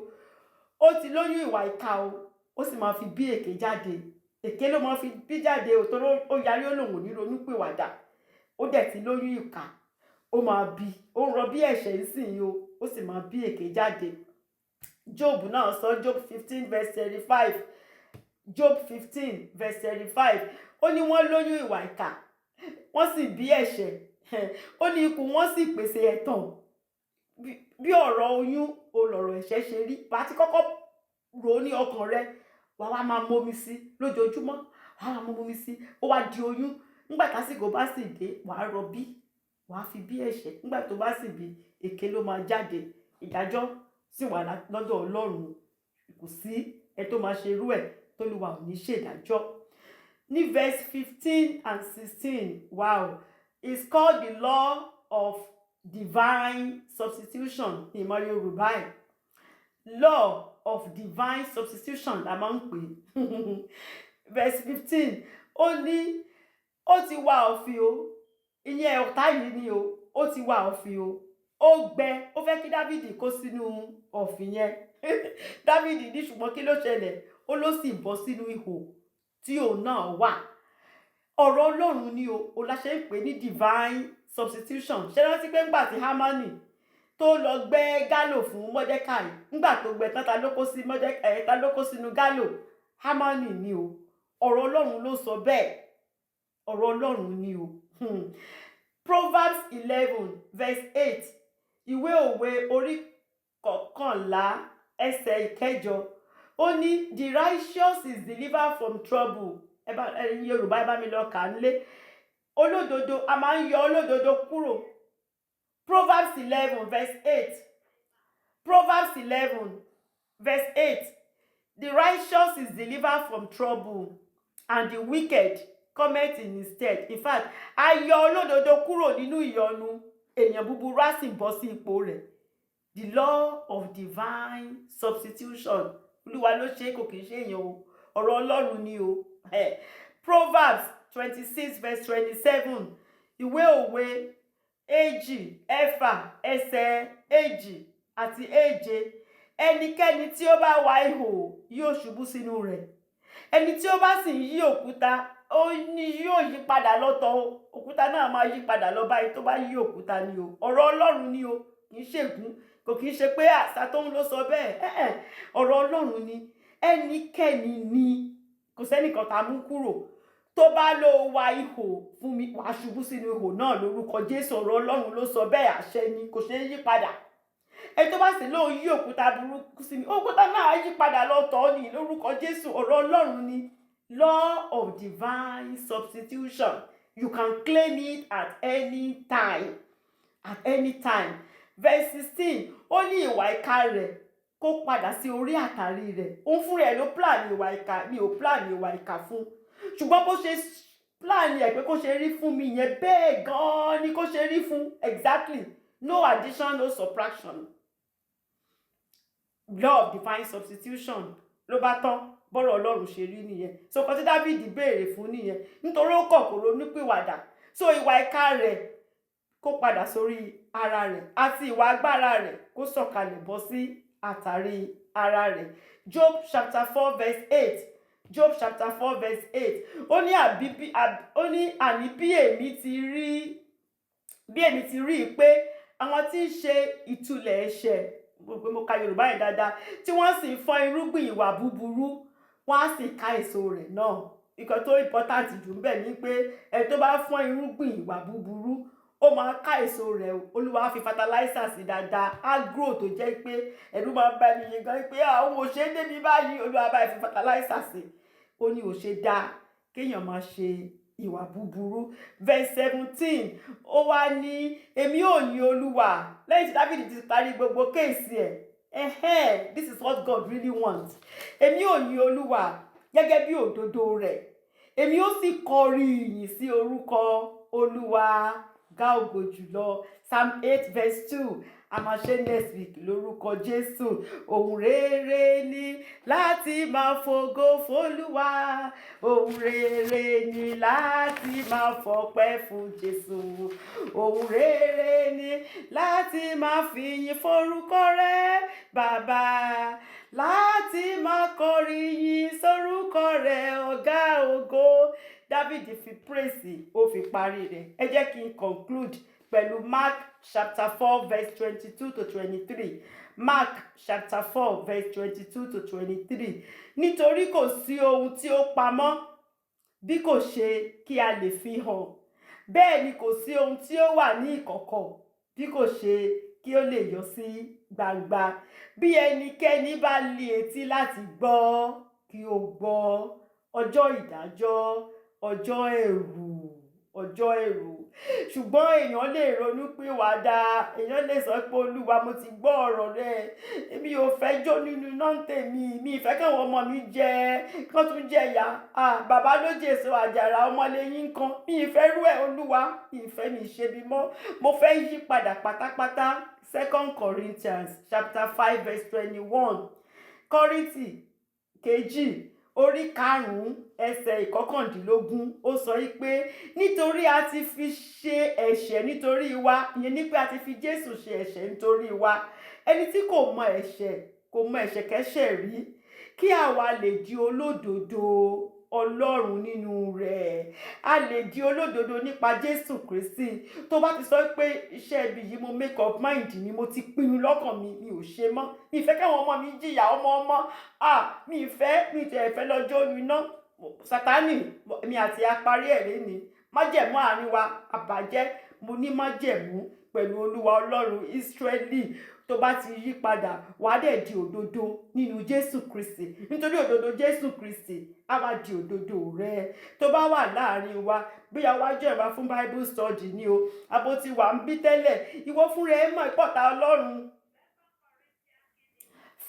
Ó ti lóyún ìwà ìkà o. Ó sì máa fi bí èké jáde. Èké ló máa fi bí jáde o, torí ó yarí, ó lòun ò ní ronúpìwàdà. Ó dẹ̀ ti lóyún ìkà, ó máa bí. Ó ń rọbí ẹ̀ṣẹ̀ nísìnyí o, ó sì máa bí èké jáde. Job náà sọ, Job 15 verse 35, Job 15 verse 35, ó ní wọ́n lóyún ìwà ìkà, wọ́n sì bí ẹ̀ṣẹ̀. Ó ní ikùn wọn sì pèsè ẹ̀tàn. Bí ọ̀rọ̀ oyún o lọ̀rọ̀ ẹ̀ṣẹ̀ ṣe rí. Wàá ti kọ́kọ́ rò ó ní ọkàn rẹ, wàá wá máa mómi sí lójoojúmọ́, wàá máa mómi sí. Ó wá di oyún. Nígbà tásìkò bá sì dé, wàá rọbí, wàá fi bí ẹ̀ṣẹ̀. Nígbà tó bá sì bí, èké ló máa jáde. Ìdájọ́ sì wà lọ́dọ̀ Ọlọ́run. Kò sí ẹ tó máa ṣe irú ẹ̀ tólúwa ò ní ṣèdájọ́. Ní verse 15 and 16, wow, it's called the law of divine substitution. Ní ìmọ̀ Yorùbá ẹ̀, law of divine substitution la máa ń pè. Verse 15, ó ní ó ti wá òfin o. Ìyẹn ọ̀tá yìí ni o. Ó ti wá òfin o, ó gbẹ, ó fẹ́ kí Dávìdì kó sínú ọ̀fìn yẹn. Dávìdì ní ṣùgbọ́n kí ló ṣẹlẹ̀? Ó ló sì bọ́ sínú ihò tí òun náà wà. Ọ̀rọ̀ Ọlọ́run ni o. Ò la ṣe ń pè ní divine substitution. Ṣé rántí pé ńgbà tí Hámánì tó lọ gbẹ́ gálò fún Mọ́dékàì, ńgbà tó gbẹ tán, ta ló kó sí Mọ́dékàì? Ta ló kó sínú gálò? Hámánì ni o. Ọ̀rọ̀ Ọlọ́run ló sọ bẹ́ẹ̀. Ọ̀rọ̀ Ọlọ́run ni o. Proverbs 11 verse 8, Ìwé Òwe orí 11 ẹsẹ̀ 8, ó ní, "The righteous is delivered from trouble." Ẹ bá ẹ̀yin Yorùbá, ẹ bá mi lọ kà á nílé. Olódodo, a máa ń yọ olódodo kúrò. Proverbs 11 verse 8, Proverbs 11 verse 8: "The righteous is delivered from trouble, and the wicked cometh in his stead." In fact, a yọ olódodo kúrò nínú ìyọnu, èèyàn búburú á sì bọ́ sí ipò rẹ̀. The law of divine substitution. Olúwa ló ṣe é, kò kì í ṣe èèyàn o. Ọ̀rọ̀ Ọlọ́run ni o. Proverbs 26 verse 27, Ìwé Òwe 26 ẹsẹ̀ 27: "Ẹnikẹ́ni tí ó bá wa ihò yóò ṣubú sínú rẹ̀. Ẹni tí ó bá sì ń yí òkúta, ó ní yóò yí padà lọ́tọ̀ o." Òkúta náà máa yí padà lọ báyìí tó bá yí òkúta ni o. Ọ̀rọ̀ Ọlọ́run ni o. Kì í ṣègùn, kò kì í ṣe pé àṣà tó ń lọ sọ bẹ́ẹ̀. Ọ̀rọ̀ Ọlọ́run ni. Ẹnikẹ́ni ni, kò sẹ́nìkan tá a mú kúrò. Tó bá lọ wa ihò fún mi, wàá ṣubú sínú ihò náà lórúkọ Jésù. Ọ̀rọ̀ Ọlọ́run ló sọ bẹ́ẹ̀. Àṣẹ ni, kò ṣeé yí padà. Ẹ tó bá sì lóun yí òkúta burúkú sí mi, òkúta náà yí padà lọ́tọ̀ọ́ ni lórúkọ Jésù. Ọ̀rọ̀ Ọlọ́run ni. Law of divine substitution, you can claim it at any time, at any time. Verse 16, ó ní ìwà ìkà rẹ̀ Kó padà sí orí àtàrí rẹ̀. Òun fúnra ẹ̀ ló plan ìwà ìkà. Mi ò plan ìwà ìkà fún, ṣùgbọ́n bó ṣe plan ẹ̀ pé kó ṣe rí fún mi yẹn, bẹ́ẹ̀ gan-an ni kó ṣe rí fún. Exactly, no addition, no subtraction. Law of divine substitution ló bá tán. Bọ́rọ̀ Ọlọ́run ṣe rí nìyẹn. So kan tí David béèrè fún nìyẹn, nítorí ó kọ̀, kò ronúpìwàdà. So ìwà ìkà rẹ̀ kó padà sórí ara rẹ̀, àti ìwà agbára rẹ̀ kó sọ̀kalẹ̀ bọ́ sí àtàrí ara rẹ̀. Job chapter 4 verse 8. Job chapter 4 verse 8, ó ní àbí bí ó ní, àní bí èmi ti rí i pé àwọn tí ń ṣe ìtúlẹ̀ ẹ̀ṣẹ̀, gbogbo mo ka Yorùbá yẹn dáadáa, tí wọ́n sì ń fọ́n irúgbìn ìwà búburú, wọ́n á sì ká èso rẹ̀ náà. Ìkan tó important jù ń bẹ̀ ni pé ẹni tó bá fọ́n irúgbìn ìwà búburú, ó máa ká èso rẹ̀ o. Olúwa á fi fertilizer sí dáadáa, á grow, tó jẹ́ pé ẹ̀rù máa ń bá ẹni yẹn gan pé àwọn ò ṣe é débi báyìí. Olúwa bá fi fertilizer sí. Ó ní ò ṣe dáa kéèyàn máa ṣe ìwà búburú. Verse 17, ó wá ní, èmi ò ní Olúwa. Lẹ́yìn tí David ti parí gbogbo case ẹ̀, ẹ̀hẹ́n, this is what God really wants. Èmi ò ní Olúwa gẹ́gẹ́ bí òdodo rẹ̀, èmi ó sì kọrin ìyìn sí orúkọ Olúwa ga ògo jùlọ. Psalm 8 verse 2. A máa ṣe next week lórúkọ Jésù. Ohun rere ni láti máa fògo f'Olúwa, ohun rere ni láti máa fọpẹ́ fún Jésù, ohun rere ni láti máa fìyìn forúkọ rẹ̀, Bàbá, láti máa kọrin yìn sórúkọ rẹ̀, Ọ̀gá ògo. David fi praise, ó fi parí rẹ̀. Ẹ jẹ́ kí n conclude pẹ̀lú Mark chapter 4 verse 22 to 23. Mark chapter 4 verse 22 to 23. Nítorí kò sí ohun tí ó pamọ́ bí kò ṣe kí a lè fi hàn, bẹ́ẹ̀ ni kò sí ohun tí ó wà ní ìkọ̀kọ̀ bí kò ṣe kí ó lè yọ sí gbangba. Bí ẹnikẹ́ni bá li etí láti gbọ́, kí ó gbọ́. Ọjọ́ ìdájọ́, ọjọ́ ẹ̀rù, ọjọ́ ẹ̀rù. Ṣùgbọ́n èèyàn lè ronú pìwàdà. Èèyàn lè sọ pé, Olúwa, mo ti gbọ́ ọ̀rọ̀ rẹ, èmi ò fẹ́ jó nínú iná ń tèmi, mi ì fẹ́ káwọn ọmọ mi jẹ kán tún jẹ ìyà. Ah, bàbá ló jèso àjàrà, ọmọ lẹ́yìn kan, mi ì fẹ́ rú ẹ̀. Olúwa, mi ì fẹ́, mi ṣe bí mọ́, mo fẹ́ yí padà pátápátá. Second Corinthians chapter 5 verse 21. Kọ́ríntì kejì orí 5 ẹsẹ̀ 21, ó sọ yìí pé nítorí a ti fi ṣe ẹ̀ṣẹ̀ nítorí wa. Ìyẹn ní pé a ti fi Jésù ṣe ẹ̀ṣẹ̀ nítorí wa, ẹni tí kò mọ ẹ̀ṣẹ̀, kò mọ ẹ̀ṣẹ̀ kẹ́ṣẹ̀ rí, kí àwa lè di olódodo Ọlọ́run nínú rẹ̀. A lè di olódodo nípa Jésù Kristi. Tó bá ti sọ pé iṣẹ́ ibi yìí, mo make up mind mi, mo ti pinnu lọ́kàn mi, mi ò ṣe mọ́, mi ì fẹ́ káwọn ọmọ mi jìyà ọmọ ọmọ. Ah, mi ì fẹ́, mi ì tẹ̀ fẹ́ lọ́jọ́ iná. Sátánì, mi àti aparí ẹ̀ lẹ́ni májẹ̀mú àárín wa àbàjẹ́. Mo ní májẹ̀mú pẹ̀lú Olúwa Ọlọ́run Ísírẹ́lì. Tó bá ti yí padà, wàá dẹ̀ di òdodo nínú Jésù Kristi, nítorí òdodo Jésù Kristi á wá di òdodo rẹ. Tó bá wà láàrin wa, bóyá wá jẹ́ ìwà fún Bible study ni o, àbó ti wà ń bí tẹ́lẹ̀, ìwọ fúnra ẹ mọ̀ ìpọ̀ta Ọlọ́run.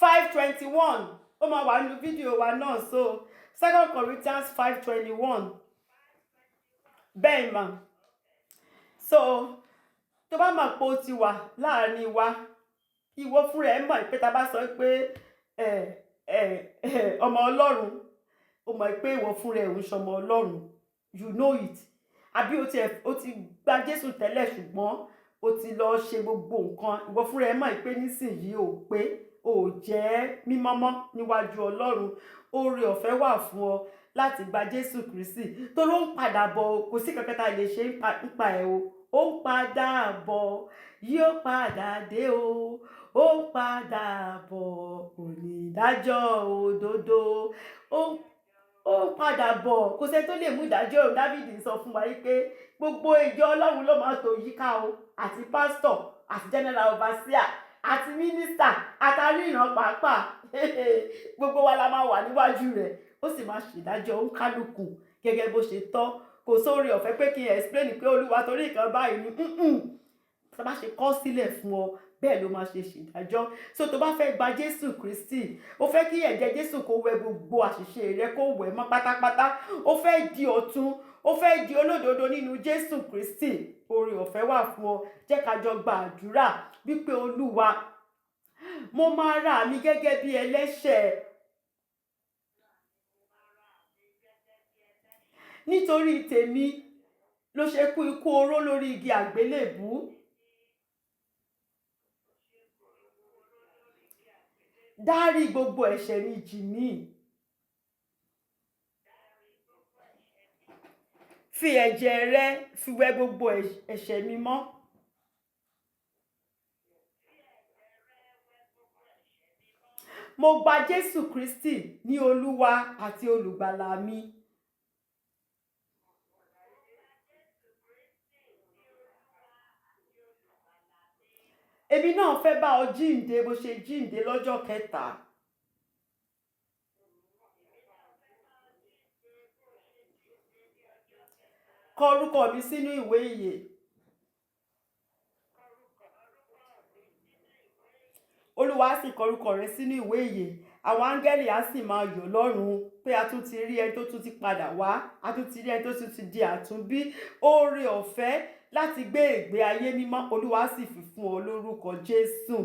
5:21, ó máa wà nínú fídíò wa náà. So Second Corinthians 5:21, bẹ́ẹ̀ mà. So tó bá mọ̀ pé ó ti wà láàrin wa, ìwọ fúnra ẹ mọ̀ pé tá a bá sọ pé ẹ ẹ ẹ ọmọ Ọlọ́run, ó mọ̀ pé ìwọ fúnra ẹ ń ṣọmọ Ọlọ́run. You know it. Àbí o ti gba Jésù tẹ́lẹ̀, ṣùgbọ́n o ti lọ ṣe gbogbo nǹkan, ìwọ fúnra ẹ mọ̀ pé nísìnyí o pé o ò jẹ́ mímọ́mọ́ níwájú Ọlọ́run. Oore ọ̀fẹ́ wà fún ọ láti gba Jésù Kristi tó ló ń padà bọ̀. Kò sí kankan tá a lè ṣe nípa ẹ̀ o. Ó ń padà bọ̀, yóò padà dé o. Ó ń padà bọ̀, onídàájọ́ òdodo. Ó ń padà bọ̀. Kò sẹ́ni tó lè mú ìdájọ́ òun. Dávìdì sọ fún wa yìí pé gbogbo ìjọ Ọlọ́run ló máa tò yíká o, àti pásítọ̀, àti general overseer, àti mínísítà, àtàríran pàápàá, gbogbo wa la máa wà níwájú rẹ̀, ó sì máa ṣèdájọ́ òǹkálùkù gẹ́gẹ́ bó ṣe tọ́. Kò sóore ọ̀fẹ́ pé kí n explain pé, Olúwa, torí nǹkan báyìí ni. Tá a bá ṣe kọ́ sílẹ̀ fún ọ. Bẹ́ẹ̀ ló máa ṣe ṣèdájọ́. So tó bá fẹ́ gba Jésù Kristi, ó fẹ́ kí ẹ̀jẹ̀ Jésù kó wẹ gbogbo àṣìṣe rẹ, kó wẹ̀ mọ́ pátápátá, ó fẹ́ di ọ̀tun, ó fẹ́ di olódodo nínú Jésù Kristi, oore ọ̀fẹ́ wà fún ọ. Jẹ́ ká jọ gba àdúrà wípé, "Olúwa, mo máa ra mi gẹ́gẹ́ bí ẹlẹ́ṣẹ̀. Nítorí tèmi ló ṣe kú ikú oró lórí igi àgbélébùú. Dárí gbogbo ẹ̀ṣẹ̀ mi jì mí. Fi ẹ̀jẹ̀ rẹ fi wẹ gbogbo ẹ̀ṣẹ̀ mi mọ́. Mo gba Jésù Kristi ní Olúwa àti Olùgbàlà mi." Èmi náà fẹ́ bá ọ jíǹde bó ṣe jíǹde lọ́jọ́ kẹta. Kọ orúkọ mi sínú ìwé ìyè." Olúwa á sì kọ orúkọ rẹ sínú ìwé ìyè. Àwọn áńgẹ́lì á sì máa yọ̀ lọ́run pé a tún ti rí ẹni tó tún ti padà wá, a tún ti rí ẹni tó tún ti di àtúnbí. Oore ọ̀fẹ́ láti gbé ìgbé ayé mímọ́, Olúwa á sì fi fún ọ lórúkọ Jésù.